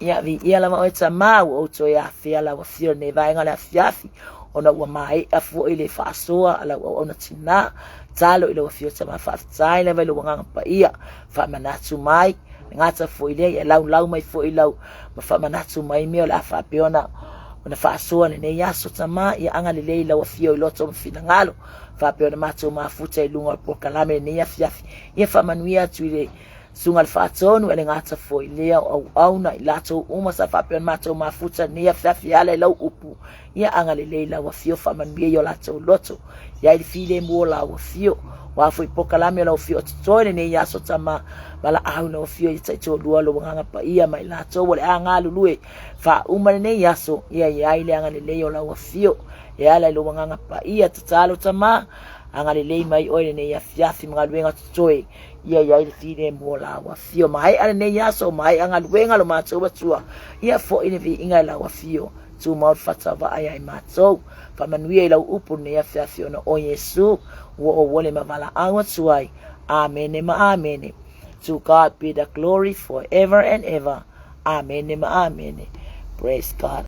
Ia, viia lava oe Tama, ua ou toe afea lau afio i lenei vaega o le afiafi, ona ua maea foi le faasoa a lau auauna tinā. Talo i lau afio Tama, faafetai lava i lou agaga paia, faamanatu mai, le gata foi lea, ia laulau mai foi lau ma faamanatu mai mea o le a faapea ona Ona faasoa lenei aso Tama, ia agalelei i lau afio i loto ma finagalo, faapea ona matou mafuta i luga o le polokalame lenei afiafi. Ia faamanuia atu i le Susuga i le Faatonu e le gata foi lea o auauna i latou uma sa faapea ona matou mafuta lenei afiafi e ala i lau upu. Ia agalelei i lau afio, faamanuia i o latou loto, i ai le filemu o lau afio. Ua foi polokalame o lau afio o totoe lenei aso Tama, valaau lau afio ia taitoalua lou agaga paia ma i latou o le a galulue faauma lenei aso, ia i ai le agalelei o lau afio e ala i lou agaga paia. Tatalo Tama, agalelei mai oe lenei afiafi ma galuega totoe, ia i ai le filemu o lau afio. Maea lenei aso, maea galuega lo matou Atua, ia foi le viiga i lau afio. Tumau le faatauva'a ia i matou. Faamanuia i lau upu lenei afiafi ona o Iesu ua ou ole ma valaau atu ai. Amene ma amene. To God be the glory forever and ever. Amene ma amene. Praise God.